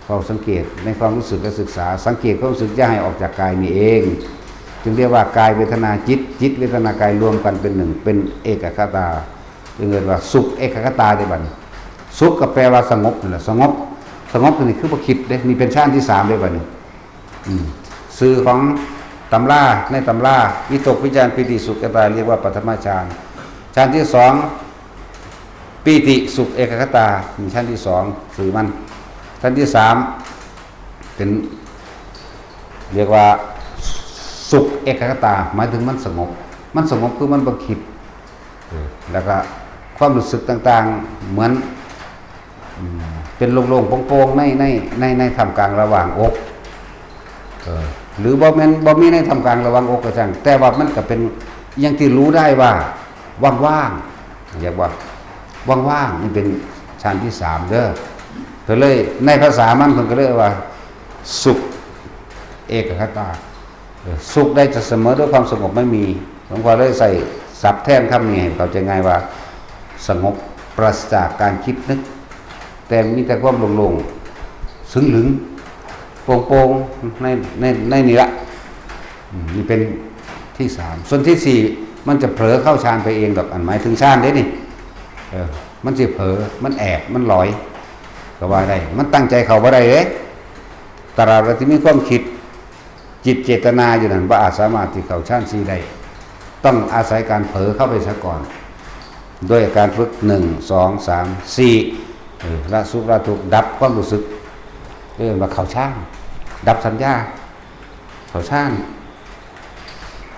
เฝ้าสังเกตในความรู้สึกและศึกษา สังเกตความรู้สึกอย่าให้ออกจากกายนี่เอง จึงเรียกว่ากายเวทนาจิต จิตเวทนากายรวมกันเป็นหนึ่ง เป็นเอกคตา จึงเรียกว่าสุขเอกคตาได้บัดนี้ สุขก็แปลว่าสงบนั่นแหละ สงบ สงบนี่คือบ่คิดเด้ นี่เป็นฌานที่สามได้บัดนี้ อืมชื่อของตำรา ในตำราวิตกวิจารปีติสุขเอกคตา เรียกว่าปฐมฌาน ฌานที่สองปีติสุขเอกคตา นี่ฌานที่สองชื่อมัน ฌานที่สามเป็น เรียกว่าสุขเอกคตา หมายถึงมันสงบ มันสงบคือมันบ่คิด เออแล้วก็ความรู้สึกต่างๆ เหมือนอืมเป็นโล่งๆโปร่งๆในในในในท่ามกลางระหว่างอกเออหรือบ่แม่นบ่มีในท่ามกลางระหว่างอกก็ช่าง แต่ว่ามันก็เป็นอย่างที่รู้ได้ว่าว่างๆเรียกว่าว่างๆนี่เป็นฌานที่สามเด้อก็เลยในภาษามันเพิ่นก็เลยว่าสุขเอกคตา เออสุขได้จะเสมอด้วยความสงบไม่มี หลวงพ่อเลยใส่ศัพท์แทนคำนี้ให้เข้าใจง่ายว่า สงบปราศจากการคิดนึก แต่มีแต่ความโล่งๆซึ่งหลึงโปร่งๆในในในนี่ละอืมนี่เป็นที่สาม ส่วนที่สี่มันจะเผลอเข้าฌานไปเองดอก อันหมายถึงฌานเด้นี่เออมันสิเผลอมันแอบมันลอย ก็ว่าได้ มันตั้งใจเข้าบ่ได้เด้ตราบใดที่มีความคิด จิตเจตนาอยู่นั่นบ่อาจสามารถที่เข้าฌานสี่ได้ ต้องอาศัยการเผลอเข้าไปซะก่อน โดยการฝึกหนึ่งสองสามสี่เออละสุขละทุกข์ดับความรู้สึกเรียกว่าเข้าฌานดับสัญญาเข้าฌาน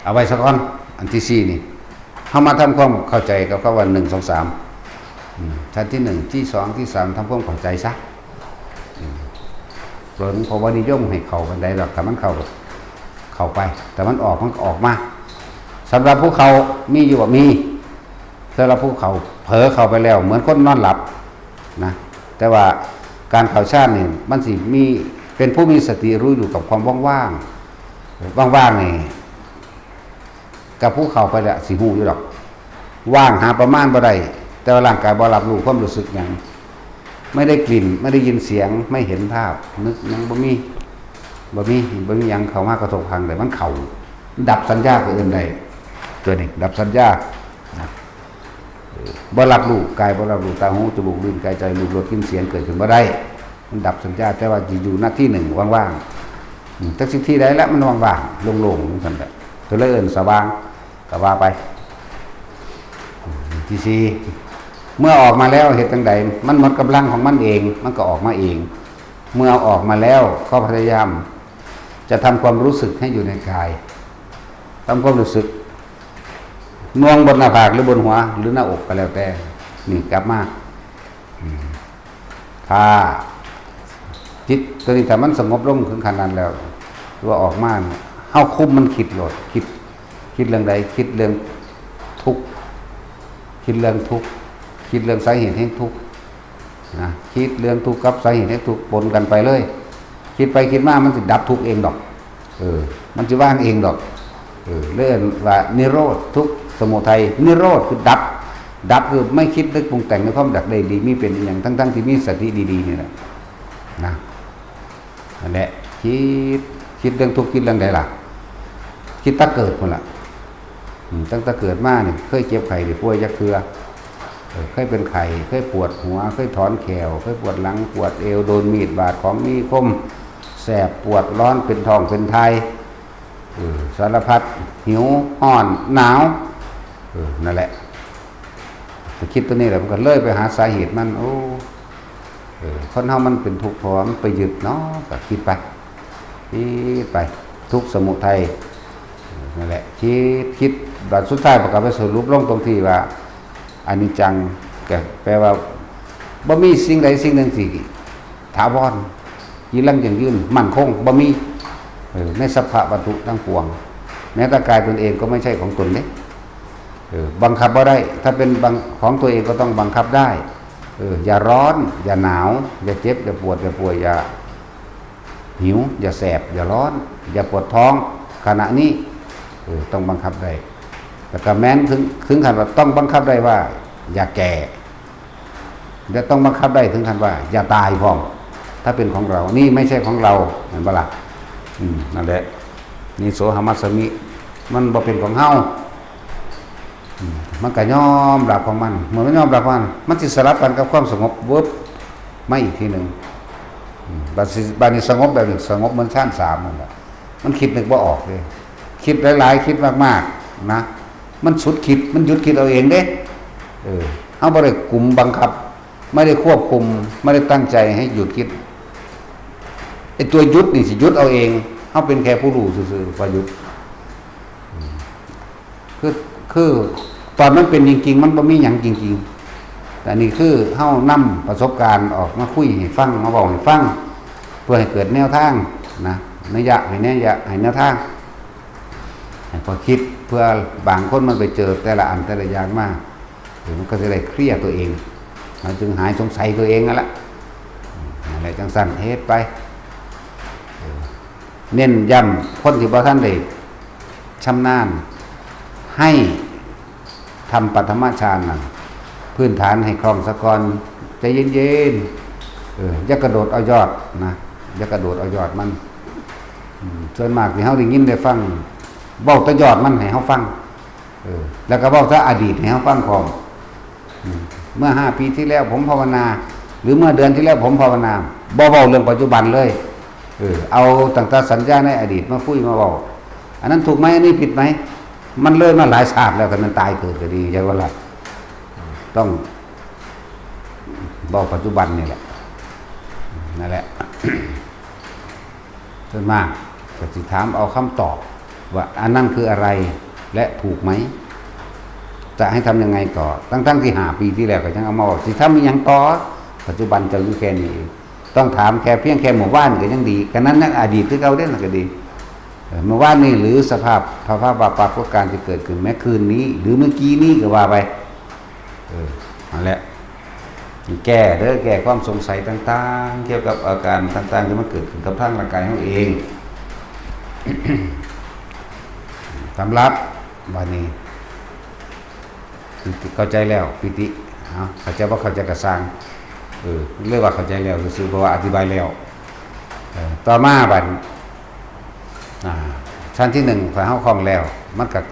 เอาไว้ซะก่อนอันที่สี่นี่เฮามาทำความเข้าใจกับคำว่าหนึ่งสองสามอืมชั้นที่หนึ่งที่สองที่สามทำความเข้าใจซะ เพิ่นเพราะว่านิยมให้เข้าปานใดดอก ถ้ามันเข้า เข้าไป แต่มันออก มันก็ออกมา สำหรับผู้เข้า มีอยู่บ่ มี สำหรับผู้เข้า เผลอเข้าไปแล้ว เหมือนคนนอนหลับนะ แต่ว่าการเข้าฌานนี่ มันสิมี เป็นผู้มีสติรู้อยู่กับความว่างๆ ว่างๆนี่ กับผู้เข้าไปแล้วสิฮู้อยู่ดอก ว่างหาประมาณบ่ได้ แต่ว่าร่างกายบ่รับรู้ความรู้สึกหยัง ไม่ได้กลิ่น ไม่ได้ยินเสียง ไม่เห็นภาพ นึกหยังบ่มี บ่มี บ่มีหยังเข้ามากระทบทางใด มันเข้า ดับสัญญาก็เอิ้นได้ ตัวนี้ ดับสัญญานะเออบ่รับรู้ กายบ่รับรู้ ตา หู จมูก ลิ้น กาย ใจ รูป รส กลิ่น เสียง เกิดขึ้นบ่ได้ มันดับสัญญา แต่ว่าอยู่หน้าที่หนึ่งว่างๆอืมจักสิที่ใดละมันว่างๆโล่งๆจังซั่นแหละ ก็เลยเอิ้นสว่าง ก็ว่าไปอืมที่สี่ เมื่อออกมาแล้วเฮ็ดจั่งใด มันหมดกำลังของมันเอง มันก็ออกมาเอง เมื่อเอาออกมาแล้วก็พยายาม จะทำความรู้สึกให้อยู่ในกาย ทำความรู้สึก น่วงบนหน้าผากหรือบนหัว หรือหน้าอกก็แล้วแต่ นี่กลับมาอืมถ้า จิตตัวนี้ถ้ามันสงบลงถึงขนาดนั้นแล้ว ตัวออกมาเนี่ยเฮาคุมมันคิดโลด คิด คิดเรื่องใด คิดเรื่องทุกข์ คิดเรื่องทุกข์ คิดเรื่องสาเหตุแห่งทุกข์ นะ คิดเรื่องทุกข์กับสาเหตุแห่งทุกข์ปนกันไปเลย คิดไปคิดมามันสิดับทุกข์เองดอก เออ มันสิว่างเองดอก เออ เรียกว่านิโรธทุกข์สมุทัย นิโรธคือดับ ดับคือไม่คิดนึกปรุงแต่งในความอยากได้ดีมีเป็นอหย่างทั้งๆที่มีสติดีๆนี่แหละนะ นั่นแหละ คิด คิดเรื่องทุกข์ คิดเรื่องใดล่ะ คิดตั้งเกิดพุ่นล่ะ อืมตั้งแต่เกิดมาเนี่ยเคยเจ็บไข้ได้ป่วยจักเทื่อ เออเคยเป็นไข้ เคยปวดหัว เคยถอนแข้ว เคยปวดหลังปวดเอว โดนมีดบาดของมีคม แสบปวดร้อนเป็นท้องเป็นไทเออสารพัด หิวฮ้อนหนาวเออนั่นแหละ ไปคิดตัวนี้แหละมันก็เลยไปหาสาเหตุมัน โอ้เออคนเฮามันเป็นทุกข์เพราะว่ามันไปยึดเนาะก็คิดไป คิดไป ทุกข์สมุทัยเออนั่นแหละ คิด คิดบัดสุดท้ายประกอบไปสรุปลงตรงที่ว่าอนิจจังก็แปลว่าบ่มีสิ่งใดสิ่งหนึ่งที่ถาวร จีรังยั่งยืนมั่นคงบ่มีเออในสภาพวัตถุทั้งปวง แม้แต่กายตนเองก็ไม่ใช่ของตนเด้เออบังคับบ่ได้ ถ้าเป็นบังของตัวเองก็ต้องบังคับได้เอออย่าร้อน อย่าหนาว อย่าเจ็บ อย่าปวด อย่าป่วย อย่าหิว อย่าแสบ อย่าร้อน อย่าปวดท้อง ขณะนี้เออต้องบังคับได้ แล้วก็แม้นถึงถึงขั้นว่าต้องบังคับได้ว่า อย่าแก่ และต้องบังคับได้ถึงขั้นว่า อย่าตายพร้อม ถ้าเป็นของเรา นี่ไม่ใช่ของเราเห็นปะล่ะอืมนั่นแหละ นี่โสหมัสสมิ มันบ่เป็นของเฮาอืมมันก็ยอมรับของมัน เมื่อมันยอมรับของมัน มันสิสลับกันกับความสงบเวิบมาอีกทีหนึ่งอืมบาดสิบาดนี้สงบแบบนี้สงบเหมือนฌานสามนั่นแหละ มันคิดนึกบ่ออกเลย คิดหลายๆ คิดมากๆนะ มันสุดคิด มันหยุดคิดเอาเองเด้เออเฮาบ่ได้กุมบังคับ ไม่ได้ควบคุม ไม่ได้ตั้งใจให้หยุดคิดไอ้ตัวหยุดนี่สิหยุดเอาเองเฮาเป็นแค่ผู้รู้ซื่อๆว่าหยุดอืมคือคือตอนมันเป็นจริงๆ มันบ่มีหยังจริงๆแต่อันนี้คือเฮานำประสบการณ์ออกมาคุยให้ฟังมาเว้าให้ฟัง เพื่อให้เกิดแนวทางนะนัยยะให้นัยยะให้แนวทางให้พอคิดเพื่อบางคนมันไปเจอแต่ละอันแต่ละอย่างมาเดี๋ยวมันก็จะได้เคลียร์ตัวเองมันจึงหายสงสัยตัวเองนั่นแหละอะไรจังสั้นเฮ็ดไปเออเน้นย้ำคนที่บ่ทันได้ชำนาญให้ทำปฐมฌานนั่นพื้นฐานให้คล่องสะก่อนใจเย็นๆเอออย่ากระโดดเอายอดนะอย่ากระโดดเอายอดมันอืมส่วนมากที่เฮาได้ยินได้ฟังเว้าแต่ยอดมันให้เฮาฟังเออแล้วก็เว้าแต่อดีตให้เฮาฟังพร้อมอืมเมื่อห้าปีที่แล้วผมภาวนา หรือเมื่อเดือนที่แล้วผมภาวนาบ่เว้าเรื่องปัจจุบันเลยเออเอาตั้งแต่สัญญาในอดีตมาคุยมาเว้าอันนั้นถูกไหมอันนี้ผิดไหมมันเลยมาหลายชาติแล้วกันมันตายเกิดก็ดีใช่ว่าล่ะต้องเว้าปัจจุบันนี่แหละนั่นแหละ ส่วนมากก็สิถามเอาคำตอบว่าอันนั้นคืออะไรและถูกไหม จะให้ทำยังไงต่อ ทั้งๆที่ห้าปีที่แล้วก็ยังเอามาบอกสิทำอีหยังต่อ ปัจจุบันเจ้าอยู่แค่นี้เองต้องถามแค่เพียงแค่เมื่อวานก็ยังดีกันนั้นนั่นอดีตที่เขาเล่นก็ดีเออเมื่อวานนี้หรือสภาพสภาพปรากฏการณ์ที่เกิดขึ้นแม้คืนนี้ หรือเมื่อกี้นี้ก็ว่าไปเออนั่นแหละ แก้เด้อแก้ความสงสัยต่างๆ เกี่ยวกับอาการต่างๆที่มันเกิดขึ้นกับทางร่างกายของเองสำหรับวันนี้เข้าใจแล้วปิติเอาเข้าใจว่าเข้าใจกระซังเออเรียกว่าเข้าใจแล้วคือเพราะว่าอธิบายแล้วเออต่อมาบัดอ่าชั้นที่หนึ่งฝ่ายเฮาคล่องแล้ว มันกับ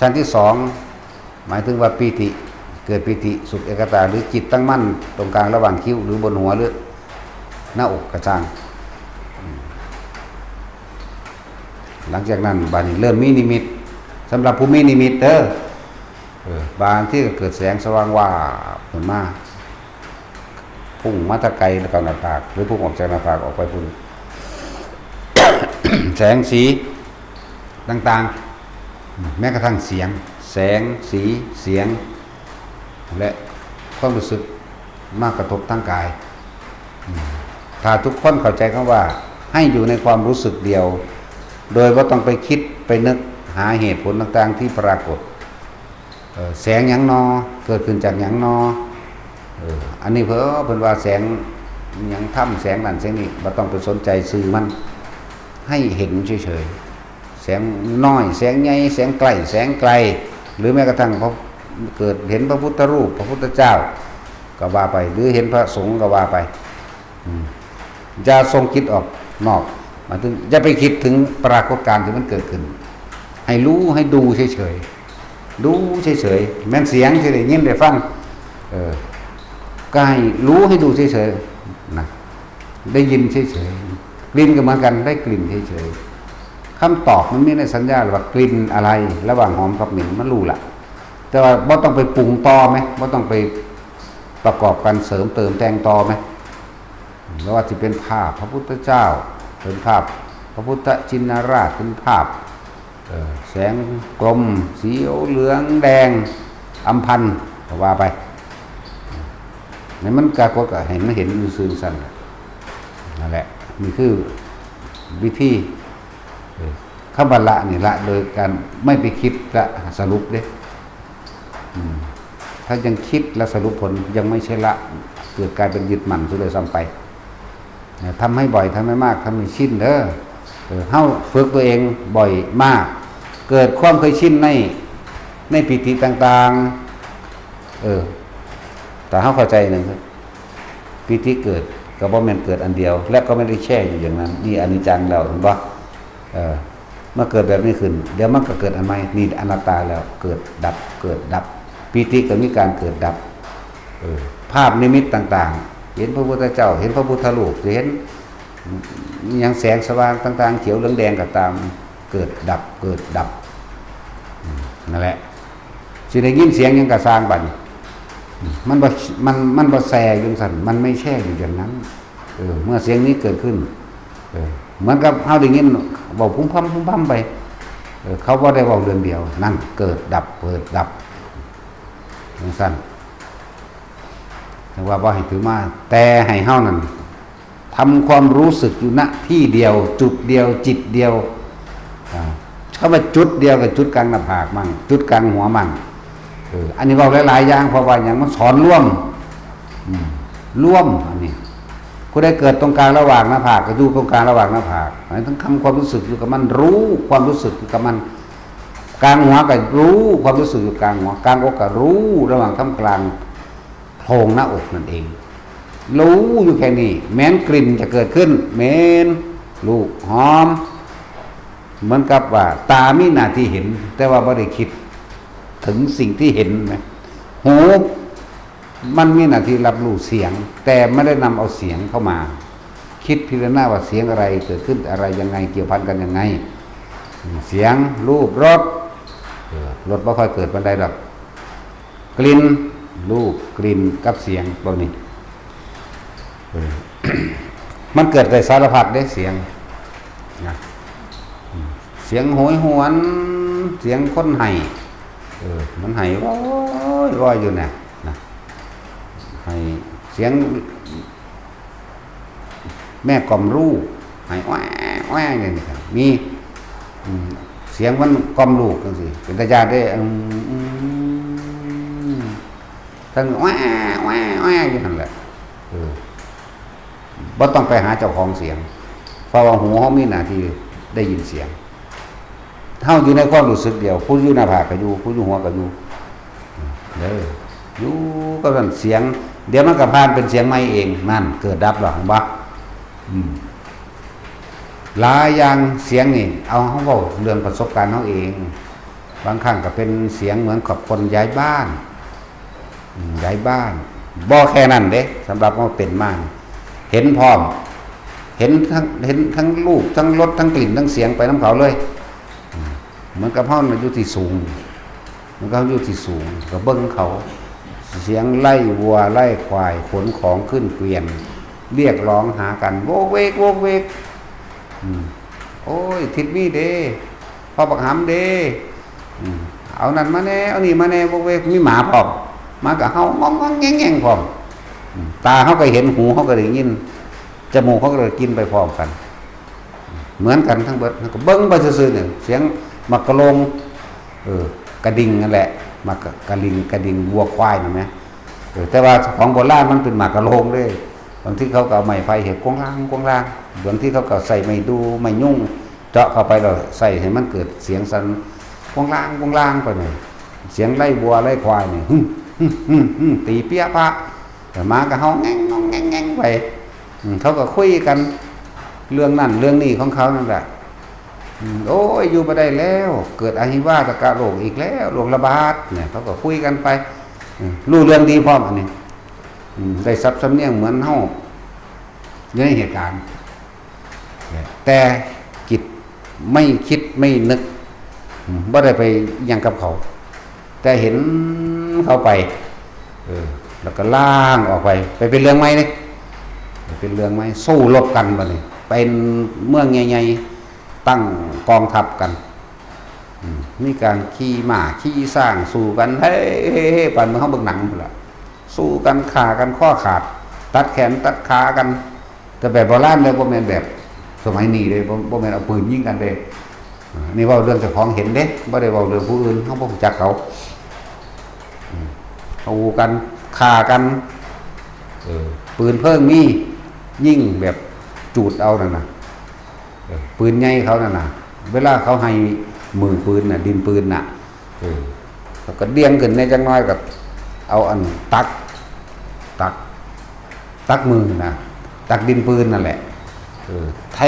ชั้นที่สอง หมายถึงว่าปีติเกิดปีติสุขเอกตาหรือจิตตั้งมั่นตรงกลางระหว่างคิ้วหรือบนหัวหรือหน้าอกกระจ่างหลังจากนั้นบานี้เริ่มมีนิมิตสำหรับผู้มีนิมิตเด้อเออบางที่ก็เกิดแสงสว่างว่าขึ้นมาพุ่งมาตะไกแล้วก็หน้าผากหรือพุ่งออกจากหน้าผากออกไปพุ่นแสงสีต่างๆ แม้กระทั่งเสียง แสง สี เสียง และความรู้สึกมากระทบทางกาย ถ้าทุกคนเข้าใจคำว่าให้อยู่ในความรู้สึกเดียว โดยว่าต้องไปคิดไปนึกหาเหตุผลต่างๆที่ปรากฏเอ่อแสงหยังนอเกิดขึ้นจากหยังนอเอออันนี้เพิ่นเพิ่นว่าแสงหยังธรรมแสงนั่นแสงนี่บ่ต้องไปสนใจซื่อมันให้เห็นเฉยๆ แสงน้อยแสงใหญ่แสงใกล้แสงไกลหรือแม้กระทั่งพระ เกิดเห็นพระพุทธรูป พระพุทธเจ้า ก็ว่าไป หรือเห็นพระสงฆ์ก็ว่าไป อืม อย่าส่งจิตออกนอก หมายถึงอย่าไปคิดถึงปรากฏการณ์ที่มันเกิดขึ้น ให้รู้ให้ดูเฉยๆ ดูเฉยๆ แม้นเสียงที่ได้ยินได้ฟัง เออ ก็ให้รู้ให้ดูเฉยๆ นะ ได้ยินเฉยๆ กลิ่นก็เหมือนกัน ได้กลิ่นเฉยๆ คำตอบมันมีในสัญญาว่ากลิ่นอะไร ระหว่างหอมกับเหม็นมันรู้ละ แต่ว่าบ่ต้องไปปรุงต่อไหม บ่ต้องไปประกอบการเสริมเติมแต่งต่อไหม ไม่ว่าจะเป็นภาพพระพุทธเจ้า เป็นภาพพระพุทธชินราช เป็นภาพ เอ่อ แสงกลม สีเหลืองแดง อัมพันธ์ ก็ว่าไป ในมันกากฏก็เห็น มันเห็นซื่อๆ ซั่นน่ะ นั่นแหละ นี่คือวิธี เออ คำว่าละนี่ละโดยการไม่ไปคิดละสรุปเด้ อืม ถ้ายังคิดและสรุปผลยังไม่ใช่ละ เกิดกลายเป็นยึดมั่นซะด้วยซ้ำไป นะ ทำให้บ่อย ทำให้มาก ทำให้ชินเด้อ เออ เฮาฝึกตัวเองบ่อยมาก เกิดความเคยชินใน ในปีติต่างๆ เออ แต่เฮาเข้าใจหนึ่ง ปีติเกิดก็บ่แม่นเกิดอันเดียว และก็ไม่ได้แช่อยู่อย่างนั้น นี่อนิจจังแล้ว เห็นบ่ เออ มาเกิดแบบนี้ขึ้น เดี๋ยวมันก็เกิดอันใหม่ นี่อนัตตาแล้ว เกิดดับ เกิดดับ ปีติก็มีการเกิดดับ เออ ภาพนิมิตต่างๆ เห็นพระพุทธเจ้า เห็นพระพุทธรูป จะเห็น อย่างแสงสว่างต่างๆ เขียวเหลืองแดงก็ตาม เกิดดับ เกิดดับ อืม นั่นแหละ สิได้ยินเสียงหยังก็ซ่างบัดนี้ อืม มันบ่ มัน มันบ่แช่อยู่จั่งซั่น มันไม่แช่อยู่อย่างนั้น เออ เมื่อเสียงนี้เกิดขึ้น เออ เหมือนกับเฮาได้ยินเว้าพุ้มพำพุ้มพำไป เออ เขาบ่ได้เว้าเรื่องเดียว นั่น เกิดดับ เกิดดับ จั่งซั่น จั่งว่าบ่ให้ถือมา แต่ให้เฮานั่น ทำความรู้สึกอยู่ ณ ที่เดียว จุดเดียว จิตเดียว อ่า คำว่าจุดเดียวกับจุดกลางหน้าผากมั่ง จุดกลางหัวมั่ง เออ อันนี้เว้าหลายๆ อย่าง เพราะว่าหยัง มันสอนรวม อืม รวม อันนี้ ผู้ใดเกิดตรงกลางระหว่างหน้าผาก ก็อยู่ตรงกลางระหว่างหน้าผาก หมายถึงทำความรู้สึกอยู่กับมัน รู้ความรู้สึกอยู่กับมัน กลางหัวก็รู้ความรู้สึกอยู่กลางหัว กลางอกก็รู้ระหว่างท่ามกลาง โพรงหน้าอกนั่นเอง รู้อยู่แค่นี้ แม้นกลิ่นจะเกิดขึ้น เหม็น รู้ หอม เหมือนกับว่าตามีหน้าที่เห็น แต่ว่าบ่ได้คิดถึงสิ่งที่เห็นนะ หู มันมีหน้าที่รับรู้เสียง แต่ไม่ได้นำเอาเสียงเข้ามา คิดพิจารณาว่าเสียงอะไรเกิดขึ้น อะไรยังไง เกี่ยวพันกันยังไง เสียง รูป รส เออ รสบ่ค่อยเกิดปานใดดอก กลิ่น รูป กลิ่น กับเสียง พวกนี้ เออ มันเกิดได้สารพัดเด้ เสียง นะ อืม เสียงโหยหวน เสียงคนไห้ เออ มันไห้ว้อยว้อยอยู่น่ะ นะ ไห้ เสียง แม่กล่อมลูก ไห้ แอ้ แอ้ เนี่ยนะครับ มี อืม เสียงมันกล่อมลูกจังซี่ เป็นตาย้านเด้ อืม อืม ทั้ง แอ้ แอ้ แอ้ อยู่นั่นแหละ เออ บ่ต้องไปหาเจ้าของเสียง เพราะว่าหูเฮามีหน้าที่ได้ยินเสียง เฮาอยู่ในความรู้สึกเดียว ผู้อยู่หน้าผากก็อยู่ ผู้อยู่หัวก็อยู่ เด้อ อยู่กับนั่นเสียง เดี๋ยวมันก็ผ่านเป็นเสียงใหม่เอง นั่น เกิดดับแล้ว เห็นบ่ อืม หลายอย่างเสียงนี่ เอา เฮาเว้าเรื่องประสบการณ์เฮาเอง บางครั้งก็เป็นเสียงเหมือนกับคนย้ายบ้าน อืม ย้ายบ้าน บ่แค่นั้นเด้ สำหรับเฮาเป็นมา เห็นพร้อม เห็นทั้ง เห็นทั้งรูป ทั้งรส ทั้งกลิ่น ทั้งเสียงไปนำเขาเลย อืม เหมือนกับเฮาน่ะอยู่ที่สูง เหมือนกับเฮาอยู่ที่สูง ก็เบิ่งเขา เสียงไล่วัวไล่ควาย ขนของขึ้นเกวียน เรียกร้องหากัน โวกเวก โวกเวก อืม โอ้ย ทิดมีเด้ พ่อบักหำเด้ อืม เอานั่นมาแน่ เอานี่มาแน่ โวกเวก มีหมาพร้อม หมาก็เห่า งองๆ แงงๆ พร้อม อืม ตาเฮาก็เห็น หูเฮาก็ได้ยิน จมูกเฮาก็ได้กลิ่นไปพร้อมกัน เหมือนกันทั้งเบิด เฮาก็เบิ่งไปซื่อๆ เนี่ย เสียงหมากกะโลง เออ กระดิ่งนั่นแหละ หมากกะ กระดิ่ง กระดิ่งวัวควายนั่นแหม เออ แต่ว่าของโบราณมันเป็นหมากกะโลงเด้ บางทีเขาก็เอาไม้ไผ่เฮ็ดกวงลาง กวงลาง บางทีเขาก็ใส่ไม้ดู่ ไม้ยุง เจาะเข้าไปแล้วใส่ให้มันเกิดเสียงสั่น กวงลาง กวงลางไปหน่อย เสียงไล่วัวไล่ควายนี่ หึ่มหึ่มหึ่มหึ่ม ตีเปี้ยะปะ แต่หมาก็เห่าแง่งงองแง่งแง่งไป อืม เขาก็คุยกัน เรื่องนั่นเรื่องนี้ของเขานั่นแหละ อืม โอ้ย อยู่บ่ได้แล้ว เกิดอหิวาตกโรคอีกแล้ว โรคระบาดเนี่ย เขาก็คุยกันไป อืม รู้เรื่องดีพร้อมอันนี้ อืม ได้สับสำเนียงเหมือนเฮาอยู่ในเหตุการณ์ แต่จิตไม่คิดไม่นึก อืม บ่ได้ไปหยังกับเขา แต่เห็นเขาไป เออ แล้วก็ล่างออกไป ไปเป็นเรื่องใหม่เลย ไปเป็นเรื่องใหม่ สู้รบกันบัดนี้ เป็นเมืองใหญ่ๆ ตั้งกองทัพกัน อืม มีการขี่ม้าขี่ช้างสู้กัน เฮ้ย เฮ้ย เฮ้ย ปานเมืองเฮาเบิ่งหนังพู้นล่ะ สู้กัน ฆ่ากัน คอขาด ตัดแขนตัดขากัน แต่แบบโบราณเด้อ บ่แม่นแบบสมัยนี้เด้ บ่ บ่แม่นเอาปืนยิงกันเด้ อ่า นี่เว้าเรื่องเจ้าของเห็นเด้ บ่ได้เว้าเรื่องผู้อื่น เฮาบ่รู้จักเขา อืม เอากัน ฆ่ากัน เออ ปืนเพลิงมี ยิงแบบจูดเอานั่นน่ะ เออ ปืนใหญ่เขานั่นน่ะ เวลาเขาให้มือปืนน่ะ ดินปืนน่ะ เออ แล้วก็เดี่ยงขึ้นแหน่จักหน่อยก็เอาอันตัก ตัก ตักมือน่ะ ตักดินปืนนั่นแหละ เออ เท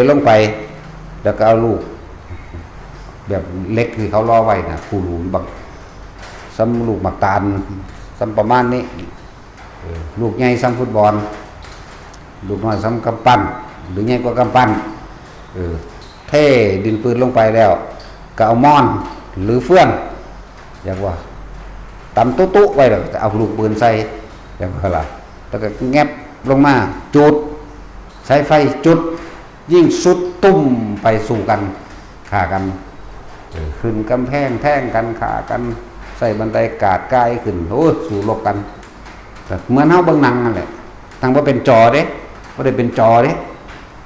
ลงไป แล้วก็เอาลูก แบบเหล็กที่เขาล้อไว้น่ะ คู่หลุมบัก ส่ำลูกหมากตาล ส่ำประมาณนี้ เออ ลูกใหญ่ส่ำฟุตบอล ลูกน้อยส่ำกำปั้น หรือใหญ่กว่ากำปั้น เออ เทดินปืนลงไปแล้ว ก็เอาหม้อน หรือเฟื่อง อยากว่า ตำตุ๊ๆไว้แล้วก็เอาลูกปืนใส่ อยากว่าล่ะ แล้วก็แงบลงมา จุด ใช้ไฟจุด ยิงสุดตุ้มไปสู้กัน ฆ่ากัน เออ ขึ้นกำแพงแทงกัน ฆ่ากัน ใส่บันไดกาดกายขึ้น โอ้ย สู้รบกัน แต่เหมือนเฮาเบิ่งหนังนั่นแหละ ทั้งบ่เป็นจอเด้ บ่ได้เป็นจอเด้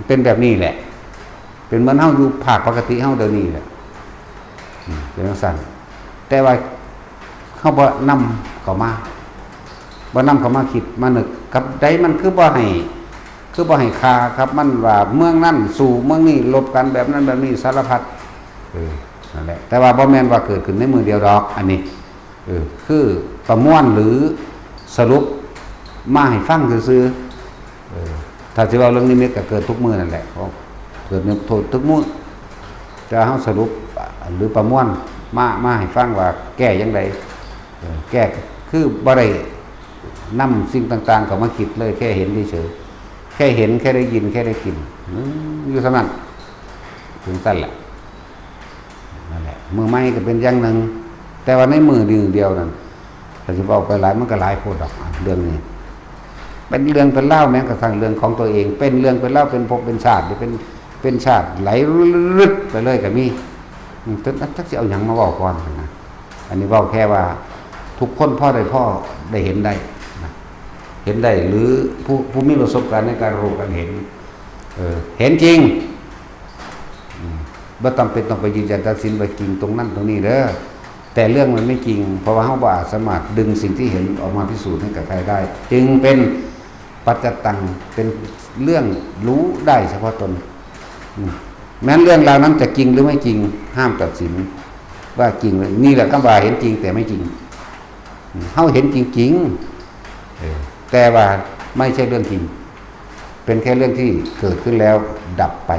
เป็นแบบนี้แหละ เป็นเหมือนเฮาอยู่ภาคปกติเฮาเดี๋ยวนี้แหละ อืม เป็นจั่งซั้น แต่ว่าเฮาบ่นำเข้ามา บ่นำเข้ามาคิดมานึก กับใดมันคือบ่ให้ คือบ่ให้ฆ่าครับ มันว่าเมืองนั้นสู้เมืองนี้ รบกันแบบนั้นแบบนี้ สารพัด เออ นั่นแหละ แต่ว่าบ่แม่นว่าเกิดขึ้นในมื้อเดียวดอก อันนี้ เออ คือประมวลหรือสรุปมาให้ฟังซื่อๆ เออ ถ้าสิเว้าเรื่องนิมิตก็เกิดทุกมื้อนั่นแหละ เพราะเกิดนิมิตทุกมื้อ แต่เฮาสรุปหรือประมวลมา มาให้ฟังว่าแก้จั่งใด เออ แก้คือบ่ได้นำสิ่งต่างๆเข้ามาคิดเลย แค่เห็นเฉยๆ แค่เห็น แค่ได้ยิน แค่ได้กลิ่น อืม อยู่เท่านั้น ถึงซั่นแหละ นั่นแหละ มื้อใหม่ก็เป็นอย่างหนึ่ง แต่ว่าในมื้อเดียวนั่น ถ้าสิเว้าไปหลายมันก็หลายโพดดอก อ่ะ เรื่องนี้ เป็นเรื่องเป็นราว แม้กระทั่งเรื่องของตัวเอง เป็นเรื่องเป็นราว เป็นภพเป็นชาติ เป็น เป็นชาติไหลรึดไปเลยก็มี อืม แต่จักสิเอาหยังมาเว้าก่อนนะ อันนี้เว้าแค่ว่าทุกคนพอได้ พอได้เห็นได้นะ เห็นได้ หรือผู้ ผู้มีประสบการณ์ในการรู้การเห็น เออ เห็นจริง อืม บ่ต้องเป็นต้องไปยืนยันตัดสินว่าจริงตรงนั้นตรงนี้เด้อ แต่เรื่องมันไม่จริง เพราะว่าเฮาบ่อาจสามารถดึงสิ่งที่เห็นออกมาพิสูจน์ให้กับใครได้ จึงเป็นปัจจตัง เป็นเรื่องรู้ได้เฉพาะตน อืม แม้นเรื่องราวนั้นจะจริงหรือไม่จริง ห้ามตัดสินว่าจริง นี่แหละคำว่าเห็นจริงแต่ไม่จริง อืม เฮาเห็นจริงๆ เออ แต่ว่าไม่ใช่เรื่องจริง เป็นแค่เรื่องที่เกิดขึ้นแล้วดับไป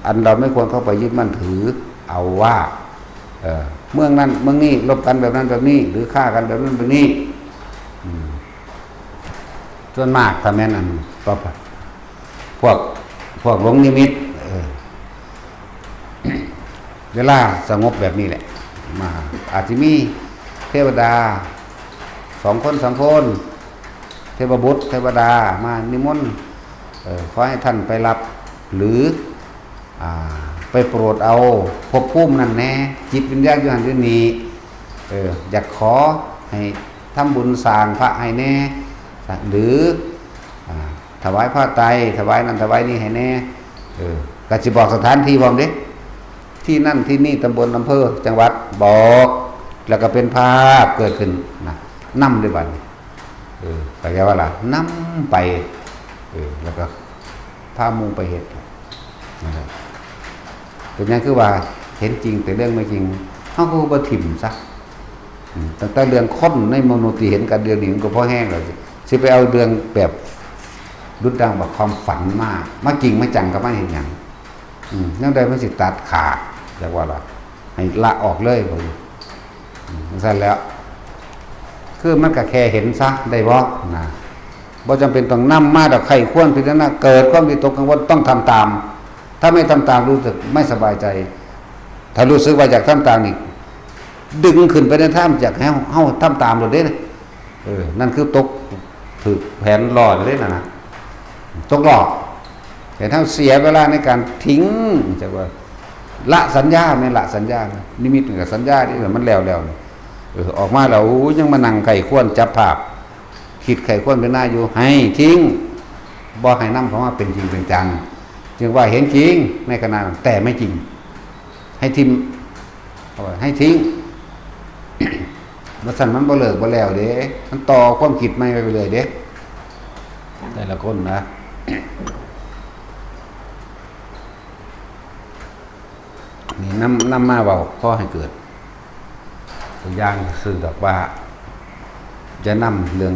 อันเราไม่ควรเข้าไปยึดมั่นถือเอาว่า เอ่อ เมืองนั้นเมืองนี้รบกันแบบนั้นแบบนี้ หรือฆ่ากันแบบนั้นแบบนี้ อืม ส่วนมากถ้าแม่นอัน ก็ พวก พวกหลงนิมิต เออ เวลาสงบแบบนี้แหละ มา อาจจะมีเทวดา สองคนสามคน เทวบุตรเทวดามานิมนต์ เอ่อ ขอให้ท่านไปรับ หรือ อ่า ไปโปรดเอาภพภูมินั่นแน่ จิตวิญญาณอยู่หั่นอยู่นี่ เออ อยากขอให้ทำบุญสร้างพระให้แน่ หรือ อ่า ถวายผ้าไตร ถวายนั่นถวายนี่ให้แน่ เออ ก็สิบอกสถานที่พร้อมเด้ ที่นั่นที่นี่ ตำบล อำเภอ จังหวัด บอก แล้วก็เป็นภาพเกิดขึ้นนะ นำด้วยบัดนี้ เออ เข้าใจว่าล่ะ นำไป เออ แล้วก็พาหมู่ไปเฮ็ด นั่นแหละ เป็นหยังคือว่าเห็นจริงแต่เรื่องไม่จริง เฮาก็บ่ถิ่มซะ อืมตั้งแต่เรื่องคนในมนุษย์ที่เห็นกันเดียวนี้มันก็พอแห้งแล้วสิสิไปเอาเรื่องแบบดุจดังแบบความฝันมามาจริงมาจังกับมาเห็นอย่างอืมนั่นใดมันสิตัดขาดเรียกว่าละให้ละออกเลยผมอืมสั้นแล้ว คือมันก็แค่เห็นซะได้บ่นะบ่จำเป็นต้องนำมาดอกไข้ควรพิจารณาเกิดความวิตกกังวลต้องทำตาม ถ้าไม่ทำตามรู้สึกไม่สบายใจ ถ้ารู้สึกว่าอยากทำตามนี่ดึงขึ้นไปในท่ามจากให้เฮาทำตามโลดเด้เออนั่นคือตกถืกแผนหลอกเลยนะนะตกหลอกแต่ถ้าเสียเวลาในการทิ้งจากว่าละสัญญาไม่ละสัญญานิมิตกับสัญญาที่มันแล้วแล้วเออออกมาแล้วยังมานั่งไข้ควรจับภาพ คิดไข้ควรเป็นหน้าอยู่ให้ทิ้งบ่ให้นำเขามาเป็นจริงเป็นจังจึงว่าเห็นจริงในขณะแต่ไม่จริง ให้ทิ้งให้ทิ้งมาสั่นมันบ่เลิกบ่แล้วเด้มันต่อความคิดใหม่ไปเลยเด้แต่ละคนนะนี่นำนำมาเบาข้อให้เกิดตัวอย่างสื่อดอกว่า จะนำเรื่อง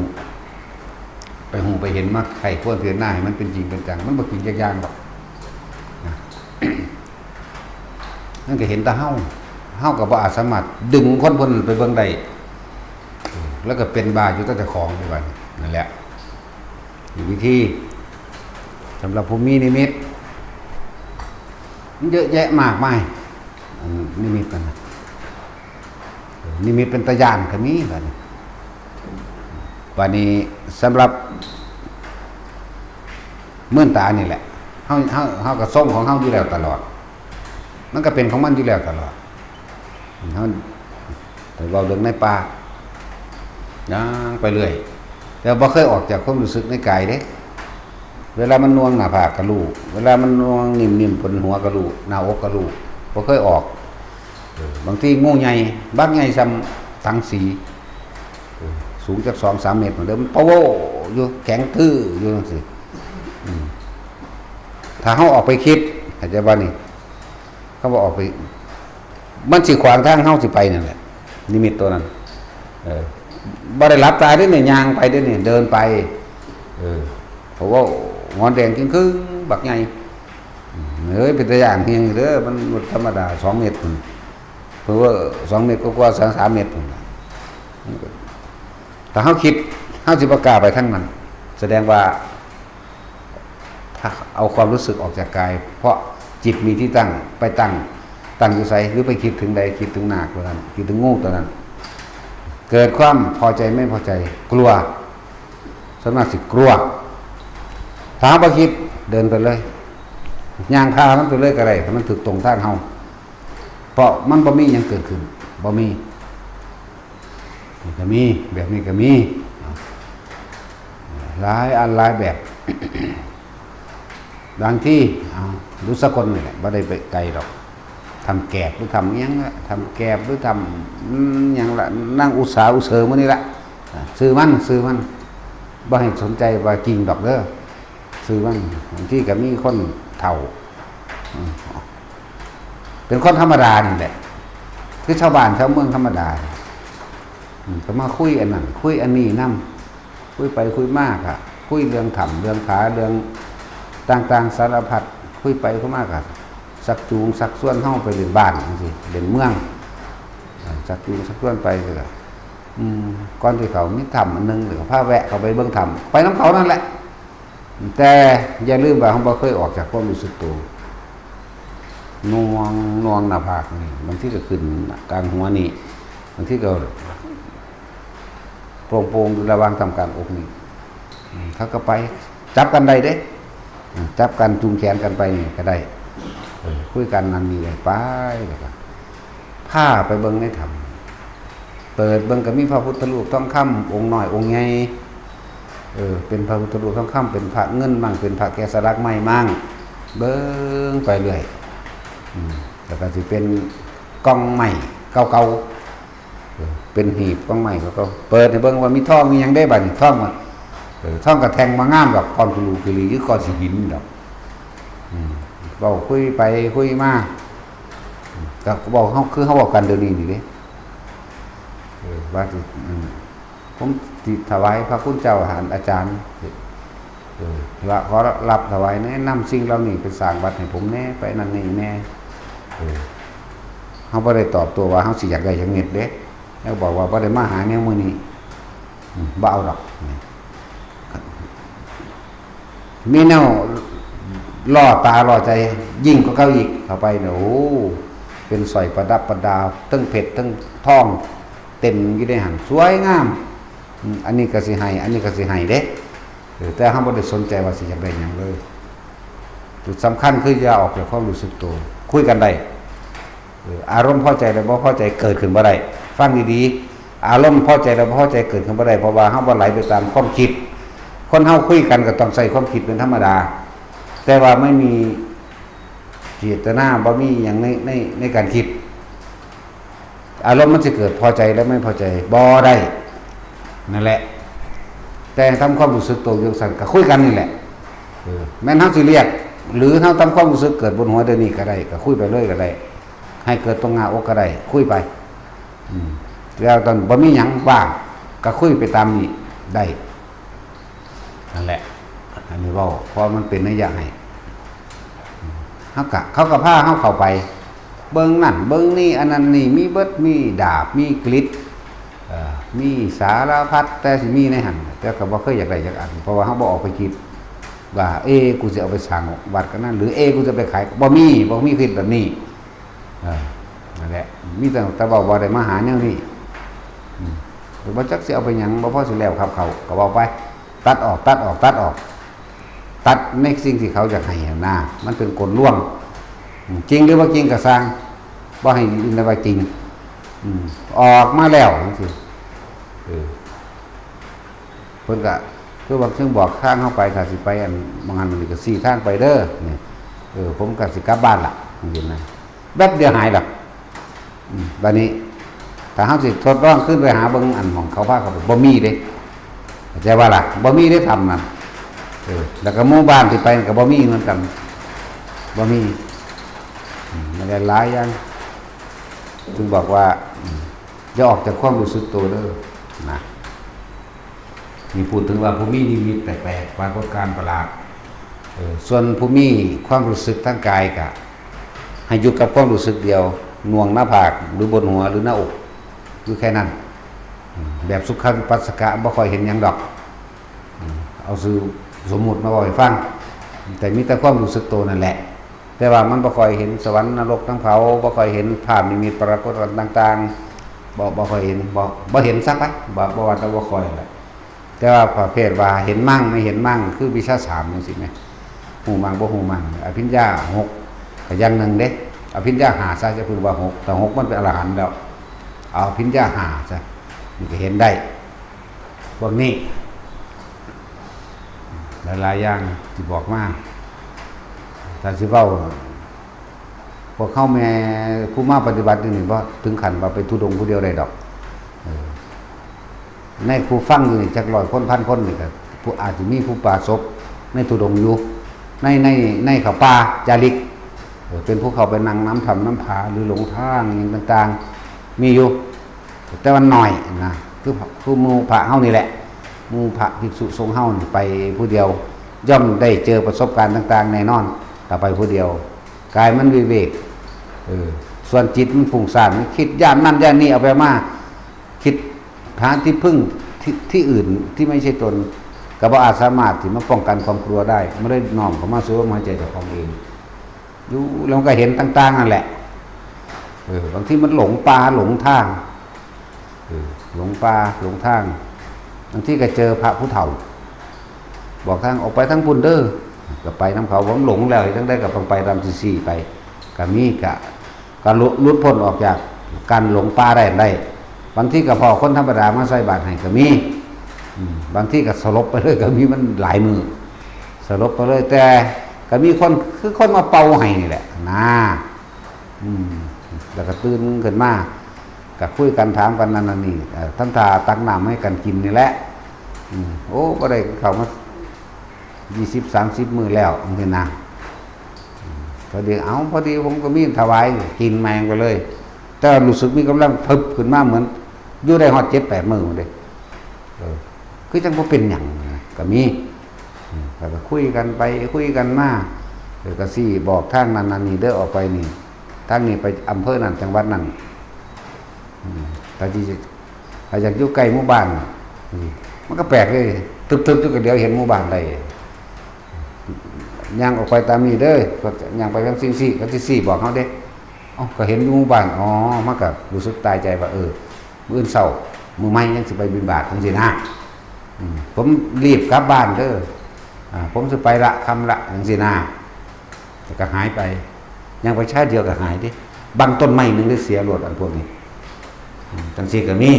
ไปหูไปเห็นมาไข้ควรเพียรหน้าให้มันเป็นจริงเป็นจังมันบ่กินยากยางดอกนะนั่นก็เห็นแต่เฮาเฮาก็บ่อาจสามารถดึงคนคนไปเบิ่งได้แล้วก็เป็นบาอยู่ตั้งแต่ของอยู่วันนั่นแหละวิธีสำหรับผู้มีนิมิตมันเยอะแยะมากมายนิมิตกันนะนิมิตเป็นตะยานก็มีแบบนี้วันนี้สำหรับเมื่อนตานี่แหละเฮาเฮาเฮากระส่งของเฮาอยู่แล้วตลอด มันก็เป็นของมันอยู่แล้วตลอดเฮาแต่เราเรื่องในป่าย่างไปเรื่อยแต่บ่เคยออกจากความรู้สึกในกายเด้เวลามันน่วงหน้าผากกะรู้เวลามันน่วงนิ่มๆบนหัวกะรู้หน้าอกกะรู้บ่เคยออกเออบางทีงูใหญ่บักใหญ่ซ้ำสังสีเออสูงจากสองสามเมตรเหมือนเดิมมันปะโวอยู่แข็งทื่ออยู่จังซี่อืมถ้าเฮาออกไปคิดเข้าใจบ่นี่ เขาบอกออกไป มันสิขวางทางเฮาสิไปนั่นแหละนิมิตตัวนั้น เออบ่ได้หลับตาเด้เนี่ยย่างไปเด้เนี่ยเดินไป เออเพราะว่างอนแดงครึ่งๆบักใหญ่เฮ้ยเป็นตัวอย่างเพียงเด้อมันธรรมดาสองเมตรพุ้นเพราะว่าสองเมตรก็กว่าสองสามเมตรพุ้นล่ะถ้าเฮาคิดเฮาสิบ่กล้าไปทางนั้น แสดงว่า ถ้าเอาความรู้สึกออกจากกาย เพราะจิตมีที่ตั้งไปตั้งตั้งอยู่ไสหรือไปคิดถึงใดคิดถึงนาคตัวนั้นคิดถึงงูตัวนั้น เกิดความพอใจไม่พอใจ กลัวส่วนมากสิกลัวถ้าบ่คิดเดินไปเลยย่างพามันไปเลยก็ได้ถ้ามันถืกตรงทางเฮาเพราะมันบ่มีหยังเกิดขึ้นบ่มี นี่ก็มีแบบนี้ก็มีหลายอันหลายแบบบางที่เอาดูสกลนี่แหละบ่ได้ไปไกลดอกทำแกบหรือทำอิหยังละทำแกบหรือทำอืมอิหยังละนั่งอุตสาอุเสริมมื้อนี้ละอ่ะซื้อมันซื้อมันบ่ให้สนใจว่าจริงดอกเด้อซื้อมันบางที่ก็มีคนเฒ่าอืมเป็นคนธรรมดานี่แหละคือชาวบ้านชาวเมืองธรรมดา อืมก็มาคุยอันนั้นคุยอันนี้นำคุยไปคุยมากอะคุยเรื่องถ้ำเรื่องผาเรื่องต่างๆสารพัดคุยไปคุยมากอะสักจูงสักส่วนเฮาไปเล่นบ้านจังซี่เล่นเมืองอ่าสักจูงสักส่วนไปก็อืมก่อนที่เขามีถ้ำอันหนึงหรือพาแวะเขาไปเบิ่งถ้ำไปนำเขานั่นแหละ แต่อย่าลืมว่าเราบ่เคยออกจากความรู้สึกตัวหน่วงหน่วงหน้าผากนี่บางทีก็ขึ้นกลางหัวนี่บางทีก็โป่งๆอยู่ระหว่างทำการอกนี่อืมเขาก็ไปจับกันได้เด้อืมจับกันจูงแขนกันไปนี่ก็ได้เออคุยกันนั่นนี่ได้ไปแล้วก็ พาไปเบิ่งในถ้ำเปิดเบิ่งก็มีพระพุทธรูปทองคำองค์น้อยองค์ใหญ่เออเป็นพระพุทธรูปทองคำเป็นพระเงินมั่งเป็นพระแกะสลักไม้มั่งเบิ่งไปเรื่อยอืมแล้วก็สิเป็นกล่องไม้เก่าๆเออเป็นหีบกล่องไม้เก่าๆเปิดให้เบิ่งว่ามีทองมีหยังได้บัดนี้ทองมันเออทองก็แท่งมางามดอกก้อนคุรูคุรีหรือก้อนสิหินดอกอืมเว้าคุยไปคุยมา ก็บอกเขาคือเขาบอกกันเดี๋ยวนี้นี่เด้ เออ ว่าสิ อืม ผมสิถวายพระคุณเจ้าหั้น อาจารย์ เออ ว่าขอรับถวายแหน่ นำสิ่งเหล่านี้ไปสร้างวัดให้ผมแหน่ ไปนั่นนี่แหน่ เออ เฮาบ่ได้ตอบโต้ว่าเฮาสิอยากได้จักเม็ดเด้ เฮาบอกว่าบ่ได้มาหาแนวมื้อนี้ อืม บ่เอาดอก มีแนวล่อตาล่อใจ ยิ่งกว่าเก่าอีก เข้าไปเนี่ย โอ้ เป็นสร้อยประดับประดา ทั้งเพชรทั้งทอง เต็มอยู่ในหั้น สวยงาม อืม อันนี้ก็สิให้ อันนี้ก็สิให้เด้ เออ แต่เฮาบ่ได้สนใจว่าสิอยากได้หยังเลย จุดสำคัญคืออย่าออกจากความรู้สึกตัว คุยกันได้ เออ อารมณ์พอใจและบ่พอใจเกิดขึ้นบ่ได้ ฟังดีๆ อารมณ์พอใจและบ่พอใจเกิดขึ้นบ่ได้ เพราะว่าเฮาบ่ไหลไปตามความคิด คนเฮาคุยกันก็ต้องใช้ความคิดเป็นธรรมดา แต่ว่าไม่มีเจตนา บ่มีหยังใน ใน ในการคิด อารมณ์มันสิเกิดพอใจและไม่พอใจบ่ได้ นั่นแหละ แต่ทำความรู้สึกตัวจั่งซั่น ก็คุยกันนี่แหละ เออ แม่นเฮาสิเรียก หรือเฮาทำความรู้สึกเกิดบนหัวเดี๋ยวนี้ก็ได้ ก็คุยไปเลยก็ได้ ให้เกิดตรงหน้าอกก็ได้ คุยไป อืม แล้วตอนบ่มีหยังว่าง ก็คุยไปตามนี้ได้ นั่นแหละ อันนี้เว้า เพราะมันเป็นนัยยะให้ เฮากะ เขาก็พาเฮาเข้าไป เบิ่งนั่น เบิ่งนี่ อันนั้นนี่ มีเบิด มีดาบ มีกริด เอ่อ มีสารพัด แต่สิมีในหั้น แต่ก็บ่เคยอยากได้จักอัน เพราะว่าเฮาบ่ออกไปคิด ว่า เอ้ กูสิเอาไปสร้างวัดกันนั่น หรือ เอ้ กูจะไปขาย บ่มี บ่มีคิดแบบนี้ เออ นั่นแหละ มีแต่ แต่เว้าว่าได้มาหาแนวนี้ อืม บ่จักสิเอาไปหยัง บ่พอสิแล้วครับเขา ก็เว้าไป ตัดออก ตัดออก ตัดออก ตัดในสิ่งที่เขาอยากให้หั้นนะ มันเป็นกลลวง อืม จริงหรือบ่จริงก็ซ่าง บ่ให้ยินว่าจริง อืม ออกมาแล้วจั่งซี้ เออ เพิ่นก็ คือบางเชิงบอกทางเฮาไป ถ้าสิไปอัน บางอันนี่ก็ชี้ทางไปเด้อ นี่ เออ ผมก็สิกลับบ้านละ จั่งซี้นะ แป๊บเดียวหายละ อืม บัดนี้ ถ้าเฮาสิทดลองขึ้นไปหาเบิ่งอันหม่องเขาพาเข้าไป บ่มีเด้ เข้าใจบ่ล่ะ บ่มีเด้ถ้ำนั่น เออ แล้วก็หมู่บ้านที่ไปก็บ่มีเหมือนกัน บ่มี อืม มันหลายอย่าง จึงบอกว่า อืม อย่าออกจากความรู้สึกตัวเด้อ นะ นี่พูดถึงว่าผู้มีนิมิตแปลกๆ ปรากฏการณ์ประหลาด เออ ส่วนผู้มีความรู้สึกทางกายก็ให้อยู่กับความรู้สึกเดียว หน่วงหน้าผาก หรือบนหัว หรือหน้าอก อยู่แค่นั้น อืม แบบสุขวิปัสสกะบ่ค่อยเห็นหยังดอก อืม เอาซื่อสมมุติมาเว้าให้ฟัง แต่มีแต่ความรู้สึกตัวนั่นแหละ แต่ว่ามันบ่ค่อยเห็นสวรรค์นรกทั้งเผา บ่ค่อยเห็นภาพนิมิตปรากฏการณ์ต่างๆ บ่ บ่ค่อยเห็น บ่ บ่เห็นซะไป บ่ บ่ว่าแต่บ่ค่อยแหละ แต่ว่าประเภทว่าเห็นมั่งไม่เห็นมั่ง คือวิชาสามจั่งซี้แหม ฮู้มั่งบ่ฮู้มั่ง อภิญญาหกก็อย่างหนึ่งเด้ อภิญญาห้าซะ จะเพิ่งว่าหก ถ้าหกมันเป็นอรหันต์แล้ว เอาอภิญญาห้าซะ มันก็เห็นได้ พวกนี้ หลายๆอย่างที่บอกมา ถ้าสิเว้า พวกเฮาแม่ผู้มาปฏิบัติอยู่นี่ บ่ถึงขั้นว่าไปธุดงค์ผู้เดียวได้ดอก เออ ในผู้ฟังอยู่นี่จักร้อยคน พันคนนี่ก็ ผู้ อาจสิมีผู้ประสบในธุดงค์อยู่ ใน ใน ในเขาป่าจาริก เออ เป็นผู้เข้าไปนั่งนำถ้ำนำผา หรือหลงทางหยังต่างๆ มีอยู่ แต่ว่าน้อยนะ คือ คือหมู่พระเฮานี่แหละ หมู่พระภิกษุสงฆ์เฮานี่ไปผู้เดียว ย่อมได้เจอประสบการณ์ต่างๆ แน่นอน ถ้าไปผู้เดียว กายมันวิเวก เออ ส่วนจิตมันฟุ้งซ่าน มันคิดย่านนั่นย่านนี่ เอาไปมา คิดหาที่พึ่งที่ ที่อื่นที่ไม่ใช่ตน ก็บ่อาจสามารถที่มาป้องกันความกลัวได้ มันเลยน้อมเข้ามาสู่ลมหายใจเจ้าของเอง อยู่แล้วมันก็เห็นต่างๆ นั่นแหละ เออ บางทีมันหลงป่าหลงทาง เออ หลงป่าหลงทาง บางทีก็เจอพระผู้เฒ่า บอกทาง ออกไปทางพุ้นเด้อ ก็ไปนำเขา ผมหลงแล้ว จั่งใดก็ต้องไปตามที่ชี้ไป ก็มี ก็ ก็หลุด หลุดพ้นออกจากการหลงป่าได้ ได้ บางทีก็พ้อคนธรรมดามาใส่บาตรให้ก็มี อืม บางทีก็สลบไปเลยก็มี มันหลายมื้อ สลบไปเลย แต่ก็มีคน คือคนมาเป่าให้นี่แหละ นะ อืม แล้วก็ตื่นขึ้นมา ก็คุยกันถามกันนั่นนั่นนี่ เอ่อ ทำท่าตักน้ำให้กันกินนี่แหละ อืม โอ้ บ่ได้เข้ามายี่สิบ สามสิบ มื้อแล้ว จั่งซี้นะ อืม พอดี เอ้า พอดีผมก็มีถวาย กินแมงไปเลย แต่รู้สึกมีกำลังพึบขึ้นมาเหมือน อยู่ได้ฮอดเจ็ดแปดมื้อเด้ เออ คือจังบ่เป็นหยังนะ ก็มี อืม ก็คุยกันไป คุยกันมา เออ ก็สิบอกทางนั้นอันนี้เด้อ ออกไปนี่ ทางนี้ไปอำเภอนั้น จังหวัดนั้น อืม ถ้าสิ ถ้าอยากอยู่ใกล้หมู่บ้าน อืม มันก็แปลกเลย ตึบๆ อยู่ก็เดี๋ยวเห็นหมู่บ้านได้ ย่างออกไปตามนี้เด้อ ก็ย่างไปทางซิ่งซี่ ก็ซิ่งซี่บอกเฮาเด้ เอ้า ก็เห็นอยู่หมู่บ้าน อ๋อ มันก็รู้สึกตายใจว่า เออ มื้ออื่นเช้า มื้อใหม่ยังสิไปบิณฑบาตจังซี่นะ อืม ผมรีบกลับบ้านเด้อ อ่า ผมสิไปละ ค่ำละ จังซี่นะ แต่ก็หายไป ย่างไปช้าเดียวก็หายเด้ บางต้นไม้หนึ่งได้เสียโลดอันพวกนี้ อืม จังซี่ก็มี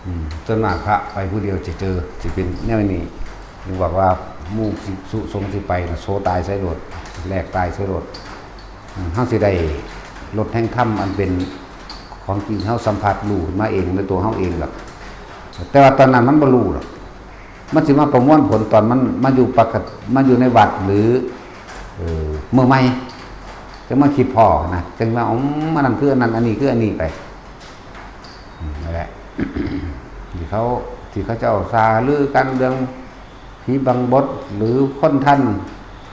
อืม ส่วนมากพระไปผู้เดียวจะเจอ สิเป็นแนวนี้ ถึงบอกว่าหมู่สิสุสงฆ์สิไปนะ โซตายใส่โลด แหลกตายใส่โลด อืม เฮาสิได้รสแห่งธรรมอันเป็นของจริง เฮาสัมผัสรู้มาเองในตัวเฮาเองหรอก แต่ว่าตอนนั้นมันบ่รู้หรอก มันสิมาประมวลผลตอนมันมาอยู่ปกติ มาอยู่ในวัดหรือ เอ่อ มื้อใหม่ จังมาคิดพ้อนะ จังว่า อืม อันนั้นคืออันนั้น อันนี้คืออันนี้ไป อืม นั่นแหละ ที่เขา ที่เขาเจ้าซาลือกันเรื่องผีบังบด หรือคนทัน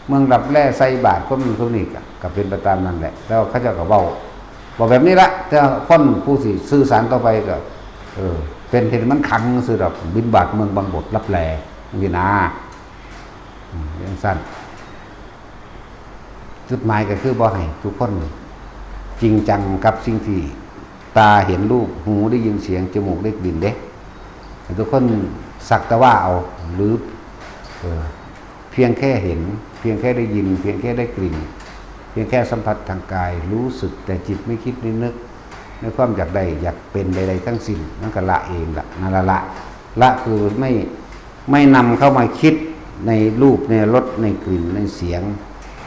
เมืองลับแลใส่บาตรคนนั้นคนนี้ก็ ก็เป็นไปตามนั้นแหละ แล้วเขาเจ้าก็เว้า บอกแบบนี้ละ แต่คนผู้สิสื่อสารต่อไปก็ เออ เป็นเหตุมันขังซื่อดอก บิณฑบาตเมืองบังบดลับแล จังซี้นะ อืม จังซั่น จุดหมายก็คือบ่ให้ทุกคนจริงจังกับสิ่งที่ตาเห็นรูป หูได้ยินเสียง จมูกได้กลิ่นเด้ ให้ทุกคนสักแต่ว่าเอา หรือ เอ่อ เพียงแค่เห็น เพียงแค่ได้ยิน เพียงแค่ได้กลิ่น เพียงแค่สัมผัสทางกาย รู้สึกแต่จิตไม่คิดไม่นึก ในความอยากได้อยากเป็นใดๆทั้งสิ้น มันก็ละเองละ นั่นละละ ละคือไม่ ไม่นำเข้ามาคิดในรูป ในรส ในกลิ่น ในเสียง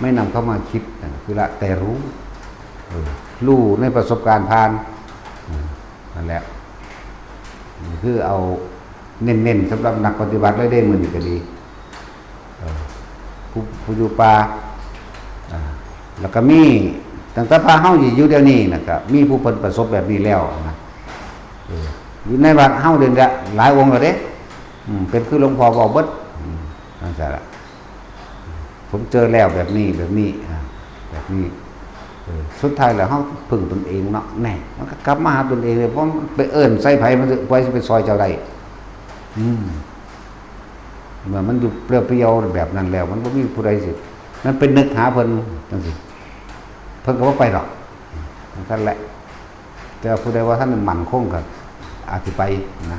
ไม่นำเข้ามาคิด นั่นคือละ แต่รู้ เออ รู้ในประสบการณ์ผ่าน อืม นั่นแหละ นี่คือเอาเน้นๆสำหรับนักปฏิบัติเลยเด้ มื้อนี้ก็ดี เออ ผู้ ผู้อยู่ป่า อ่า แล้วก็มี ตั้งแต่พระเฮาอยู่เดี๋ยวนี้นะ ก็มีผู้เพิ่นประสบแบบนี้แล้วนะ เออ อยู่ในวัดเฮาเดี๋ยวนี้หลายองค์แล้วเด้ อืม เป็นคือหลวงพ่อเว้าเบิด อืม นั่นซะละ ผมเจอแล้วแบบนี้ แบบนี้ อ่า แบบนี้ เออ สุดท้ายแล้วเฮาพึ่งตนเองเนาะ แน่ มันก็กลับมาหาตนเองเลย เพราะมันไปเอิ้นใส่ไผ มันสิ ไผสิไปซอยเจ้าได้ อืม เมื่อมันอยู่เปรียวๆแบบนั้นแล้ว มันบ่มีผู้ใดสิ มันไปนึกหาเพิ่นจังซี่ เพิ่นก็บ่ไปดอก จังซั่นแหละ แต่ว่าผู้ใดว่าท่านมั่นคงก็อาจสิไปนะ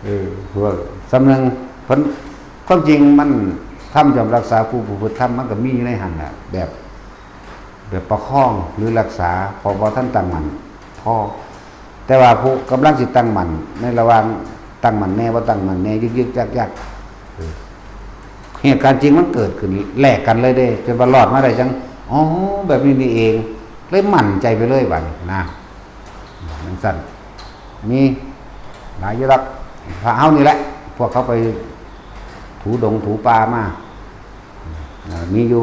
เออ พวกสำนึกเพิ่น ความจริงมัน ธรรมย่อมรักษาผู้ประพฤติธรรม มันก็มีอยู่ในหั่นน่ะ แบบ แบบประคองหรือรักษา เพราะว่าท่านตั้งมั่นพอ แต่ว่าผู้กำลังสิตั้งมั่น ในระหว่างตั้งมั่นแน่ บ่ตั้งมั่นแน่ ยึกๆยักๆ เออ เหตุการณ์จริงมันเกิดขึ้นแลกกันเลยเด้ จนว่ารอดมาได้จัง อ๋อ แบบนี้นี่เอง เลยมั่นใจไปเลยบัดนี้นะ จังซั่น มีหลายอยู่ดอก พระเฮานี่แหละ พวกเขาไปถูดงถูป่ามา อ่า มีอยู่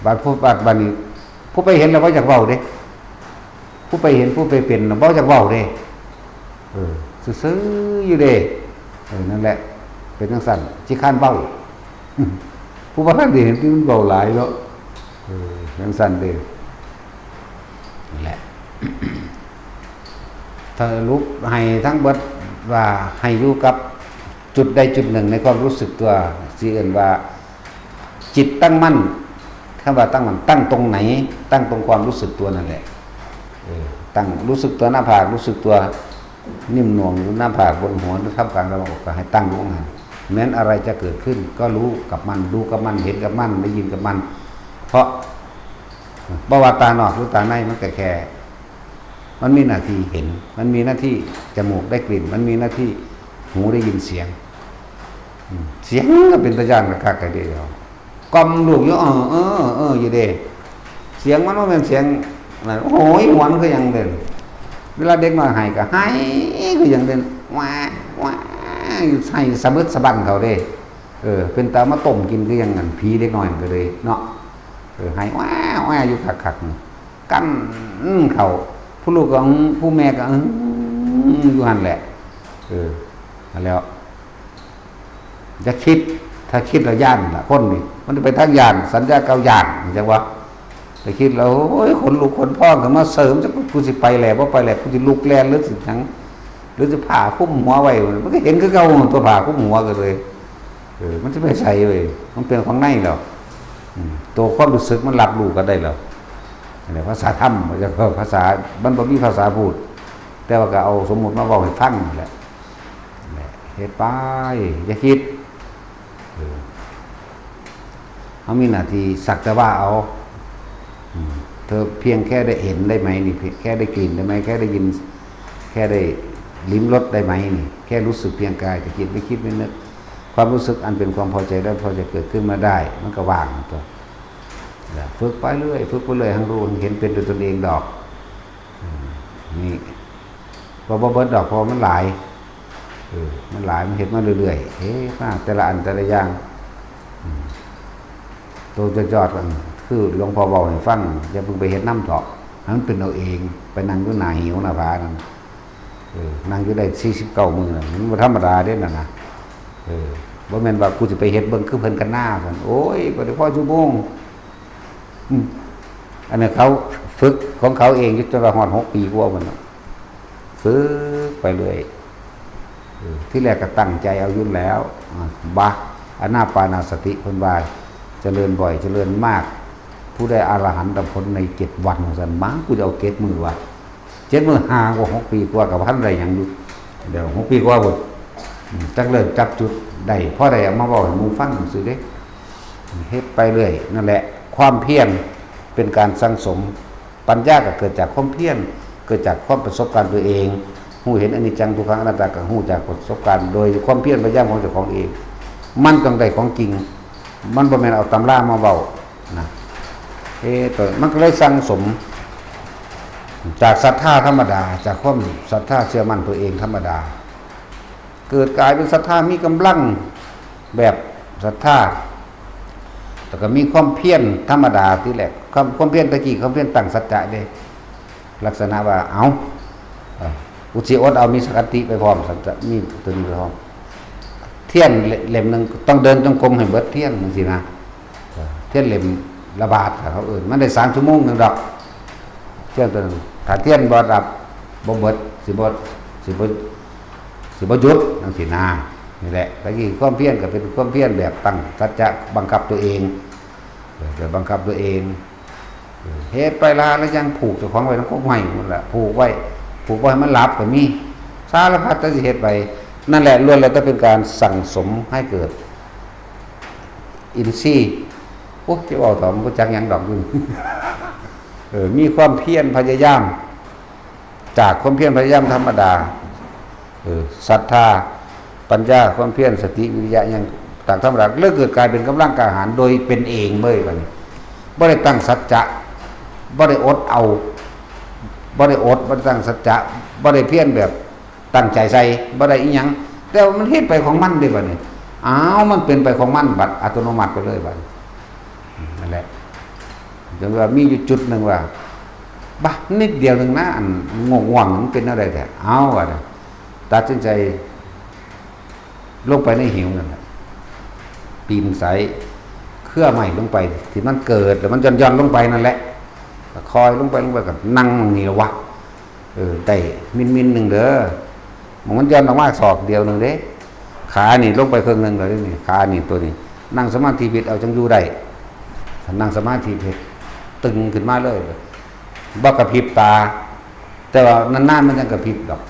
บาดผู้ บาด บาดนี้ ผู้ไปเห็นแล้วบ่อยากเว้าเด้ ผู้ไปเห็น ผู้ไปเป็นน่ะบ่อยากเว้าเด้ เออ ซื่อๆอยู่เด้ เออ นั่นแหละ เป็นจังซั่น ขี้คร้านเว้า ผู้บ่ทันได้เห็นที่มันเว้าหลายเนาะ เออ จังซั่นเด้ นั่นแหละ สรุปให้ทั้งเบิดว่าให้อยู่กับจุดใดจุดหนึ่งในความรู้สึกตัว สิเอิ้นว่าจิตตั้งมั่น คำว่าตั้งมั่น ตั้งตรงไหน ตั้งตรงความรู้สึกตัวนั่นแหละ เออ ตั้งรู้สึกตัวหน้าผาก รู้สึกตัวนิ่มหน่วงอยู่หน้าผาก บนหัว หรือท่ามกลางระหว่างอก ก็ให้ตั้งอยู่ตรงนั้น แม้นอะไรจะเกิดขึ้น ก็รู้กับมัน ดูกับมัน เห็นกับมัน ได้ยินกับมัน เพราะ บ่ว่าตานอกหรือตาใน มันก็แค่ มันมีหน้าที่เห็น มันมีหน้าที่จมูกได้กลิ่น มันมีหน้าที่หูได้ยินเสียง อืม เสียงก็เป็นตาย้านคักๆ ก็เดียว กล่อมลูกอยู่ เออ เออ เออ อยู่เด้ เสียงมันบ่แม่นเสียงนั่น โอ้ย หวนคือหยังเด่น เวลาเด็กน้อยไห้ก็ไห้คือหยังเด่น ว้า ว้า ไห้สะบึดสะบั้นเขาเด้ เออ เป็นตามาต้มกินคือหยังนั่น ผีเด็กน้อยมันก็เลยเนาะ เออ ไห้ ว้า ว้า อยู่คักๆ นี่ กั้นเข้า ผู้ลูกก็อื้อ ผู้แม่ก็อื้อ อยู่หั่นแหละ เออ นั่นแหล้ว อย่าคิด ถ้าคิดแล้วย้านล่ะ คนนี่ มันจะไปทางย้าน สัญญาเก่าย้าน เข้าใจบ่ ไปคิดแล้ว โอ้ย ขนลุกขนพองขึ้นมาเสริม จักกูสิไปแล้ว บ่ไปแล้ว กูสิลุกแล่น หรือสิหยัง หรือสิผ้าคลุมหัวไว้ มันก็เห็นคือเก่า ตัวผ้าคลุมหัวก็เลย เออ มันจะไปใส่เว้ย มันเป็นของในแล้ว อืม ตัวความรู้สึกมันรับรู้กันได้แล้ว อันนี้ภาษาธรรม บ่ใช่ภาษา มันบ่มีภาษาพูด แต่ว่าก็เอาสมมุติมาเว้าให้ฟังนั่นแหละ นั่นแหละ เฮ็ดไป อย่าคิด เออ เฮามีหน้าที่สักแต่ว่าเอา อืม เธอเพียงแค่ได้เห็นได้ไหมนี่ เพียงแค่ได้กลิ่นได้ไหม แค่ได้ยิน แค่ได้ลิ้มรสได้ไหมนี่ แค่รู้สึกเพียงกาย แต่จิตไม่คิดไม่นึก ความรู้สึกอันเป็นความพอใจและพอใจเกิดขึ้นมาได้ มันก็ว่างตัว นะ ฝึกไปเรื่อย ฝึกไปเรื่อย หังรู้หังเห็นเป็นด้วยตนเองดอก อืม นี่ ว่าบ่เบิดดอก เพราะมันหลาย เออ มันหลาย มันเฮ็ดมาเรื่อยๆ เฮ็ดมาแต่ละอันแต่ละอย่าง อืม ตัวจอดๆ กัน คือหลวงพ่อเว้าให้ฟัง อย่าเพิ่งไปเฮ็ดนำเถาะ ให้มันเป็นเอาเอง ไปนั่งอยู่หน้าหิ้วหน้าผานั่น เออ นั่งอยู่ได้สี่สิบเก้ามื้อนั่น มันบ่ธรรมดาเด้นั่นนะ เออ บ่แม่นว่ากูสิไปเฮ็ดเบิ่งคือเพิ่นกันหน้าซั่น โอ้ย บ่ได้พอชั่วโมง อืม อันนี้เขาฝึกของเขาเองอยู่จนว่าฮอดหกปีกว่าพุ่นน่ะ ฝึกไปเรื่อย เออ ที่แรกก็ตั้งใจเอาอยู่แล้ว อ่า บะ อานาปานสติเพิ่นว่า เจริญบ่อย เจริญมาก ผู้ได้อรหันตผลในเจ็ดวัน ว่าซั่น มา กูจะเอาเจ็ดมื้อวะ เจ็ดมื้อ ห้ากว่า หกปีกว่า ก็บ่ทันได้หยังอยู่ เดี๋ยว หกปีกว่าพุ่น อืม จักเริ่มจับจุดได้ พอได้เอามาเว้าให้หมู่ฟังซื่อเด้ เฮ็ดไปเรื่อย นั่นแหละ ความเพียรเป็นการสั่งสม ปัญญาก็เกิดจากความเพียร เกิดจากความประสบการณ์ตัวเอง ฮู้เห็นอนิจจังทุกขังอนัตตาก็ฮู้จากประสบการณ์ โดยความเพียรพยายามของเจ้าของเอง มันต้องได้ของจริง มันบ่แม่นเอาตำรามาเว้านะ เอ๊ะ ตัว มันก็เลยสั่งสม จากศรัทธาธรรมดา จากความศรัทธาเชื่อมั่นตัวเองธรรมดา เกิดกลายเป็นศรัทธามีกำลังแบบศรัทธา แล้วก็มีความเพียรธรรมดาที่แหละ ความ ความเพียรตะกี้ ความเพียรตั้งสัจจะเด้ ลักษณะว่า เอา เอ่อ กูสิอดเอา มีสักขันติไปพร้อม สัจจะ มีตัวนี้ไปพร้อม เทียนเล่มหนึ่งต้องเดินจงกรมให้เบิดเทียนจังซี้นะ เอ่อ เทียนเล่มละบาทเขาเอิ้น มันได้สามชั่วโมงหนึ่งดอก เทียนตัวหนึ่ง ถ้าเทียนบ่ดับ บ่เบิด สิบ่ สิบ่ สิบ่หยุดจังซี้นะ นี่แหละ ตะกี้ความเพียรก็เป็นความเพียรแบบตั้งสัจจะบังคับตัวเอง เออ แบบบังคับตัวเอง เออ เฮ็ดไปละ แล้วยังผูกเจ้าของไว้นำกกไม้นั่นแหละ ผูกไว้ ผูกบ่ให้มันหลับก็มี สารพัดจะสิเฮ็ดไป นั่นแหละ ล้วนแล้วแต่เป็นการสั่งสมให้เกิด อินทรีย์ โอ้ย จะเว้าต่อ มันบ่จักหยังดอกอยู่ เออ มีความเพียรพยายาม จากความเพียรพยายามธรรมดา เออ ศรัทธา ปัญญา ความเพียร สติ วิริยะ หยัง จากธรรมดา เลยเกิดกลายเป็นกำลังกล้าหาญโดยเป็นเองเว้ย บัดนี้ บ่ได้ตั้งสัจจะ บ่ได้อดเอา บ่ได้อด บ่ได้ตั้งสัจจะ บ่ได้เพียรแบบตั้งใจใส่ บ่ได้อิหยัง แต่ว่ามันเฮ็ดไปของมันเด้บัดนี้ อ้าว มันเป็นไปของมันบัดอัตโนมัติไปเลยบัดนี้ นั่นแหละ จนว่ามีอยู่จุดหนึ่งว่า บะ นิดเดียวหนึ่งนะ อันง่วงๆ มันเป็นอะไรแท้ เอา ว่าน่ะ ตัดสินใจ ลงไปในเหวนั่นแหละ ปีนไสเครือไม้ลงไป ที่มันเกิดแล้วมันหย่อนๆ ลงไปนั่นแหละ ก็คอยลงไป ลงไป ก็นั่งนี่ละวะ เออ ได้มินๆ หนึ่งเด้อ มันหย่อนออกมาศอกเดียวหนึ่งเด้ ขานี่ลงไปครึ่งหนึ่งเลยนี่ ขานี่ตัวนี้ นั่งสมาธิผิดเอาจังอยู่ได้ ถ้านั่งสมาธิผิด ตึงขึ้นมาเลย บ่กระพริบตา แต่ว่านานๆ มันยังกระพริบดอก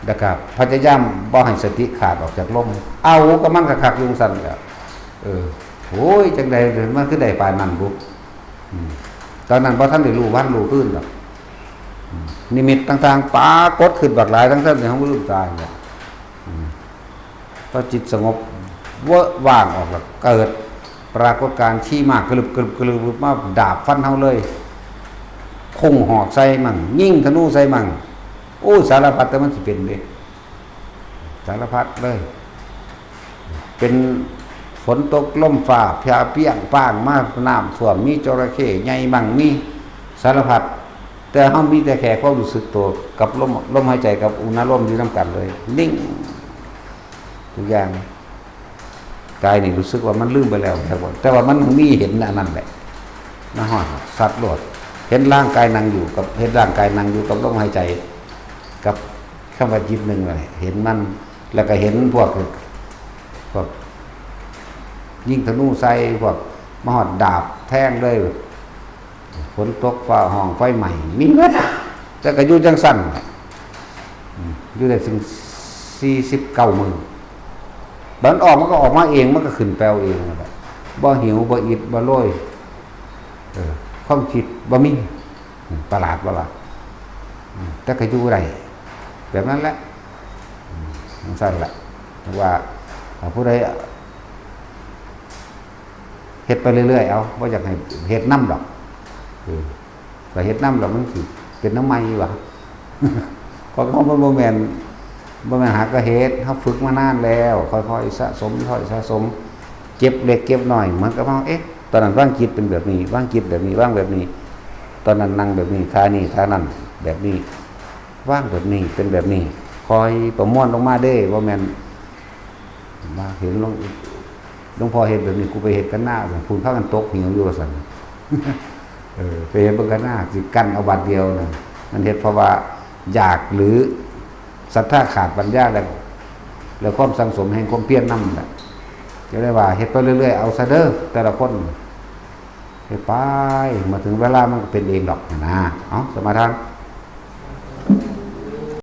แล้วก็พยายามบ่ให้สติขาดออกจากลม เอากับมันคักๆ อยู่ซั่นแหละ เออ โอ้ย จังใดมันคือได้ปานนั้นบุ อืม ตอนนั้นบ่ทันได้รู้วันรู้คืนดอก อืม นิมิตต่างๆ ปรากฏขึ้นบักหลาย ทั้งๆ ที่เฮาบ่ลืมตาเนี่ย อืม พอจิตสงบ เวอะว่างออกแล้ว เกิดปรากฏการณ์ขี้หมากกระลึบกระลึบกระลึบมาดาบฟันเฮาเลย พุ่งหอกใส่มั่ง ยิงธนูใส่มั่ง โอ้ย สารพัดแต่มันสิเป็นเด้ สารพัดเลย เป็นฝนตกลมฟ้า พาเปี้ยงป้างมา น้ำท่วม มีจระเข้ใหญ่มั่ง มีสารพัด แต่เฮามีแต่แค่ความรู้สึกตัวกับลม ลมหายใจกับอุณาโลมอยู่นำกันเลย นิ่งทุกอย่าง กายนี่รู้สึกว่ามันลืมไปแล้ว แต่ว่า แต่ว่ามันมีเห็นอันนั้นแหละ มาฮอดสัตว์โลด เห็นร่างกายนั่งอยู่กับ เห็นร่างกายนั่งอยู่กับลมหายใจ กับคำว่าจิตหนึ่งนั่นแหละ เห็นมัน แล้วก็เห็นพวก พวกยิงธนูใส่ พวกมาฮอดดาบแทงเลย ฝนตกฟ้าฮ้องไฟไหม้ มีหมด แต่ก็อยู่จังซั่น อืม อยู่ได้ถึงสี่สิบเก้ามื้อ บัดมันออก มันก็ออกมาเอง มันก็ขึ้นแปลวเองนั่นแหละ บ่หิว บ่อิด บ่โรย เออ ความคิดบ่มี อืม ประหลาดบ่ล่ะ อืม แต่ก็อยู่ได้ แบบนั้นแหละ อืม จังซั่นแหละ ว่า ถ้าผู้ใด เฮ็ดไปเรื่อยๆ เอา บ่อยากให้เฮ็ดนำดอก เออ ถ้าเฮ็ดนำแล้วมันสิเป็นนำใหม่หวา ของเฮามันบ่แม่น บ่แม่นหากะเฮ็ด เฮาฝึกมานานแล้ว ค่อยๆ สะสม ค่อยสะสม เก็บเล็กเก็บน้อย เหมือนกับว่า เอ๊ะ ตอนนั้นวางจิตเป็นแบบนี้ วางจิตแบบนี้ วางแบบนี้ ตอนนั้นนั่งแบบนี้ ท่านี้ ท่านั้น แบบนี้ วางแบบนี้ เป็นแบบนี้ ค่อยประมวลลงมาเด้ บ่แม่น ว่าเห็นหลวง หลวงพ่อเฮ็ดแบบนี้ กูไปเฮ็ดกันหน้า พูนพากันตกเหวอยู่ว่าซั่น เออ ไปเฮ็ดเบิ่งกันหน้า สิกั้นเอาบาดเดียวนะ มันเฮ็ดเพราะว่าอยาก หรือศรัทธาขาดปัญญา แล้ว แล้วความสั่งสมแห่งความเพียรนำแหละ จะได้ว่าเฮ็ดไปเรื่อยๆ เอาซะเด้อ แต่ละคน เฮ็ดไป มาถึงเวลามันก็เป็นเองดอกนะ เอา สมาทาน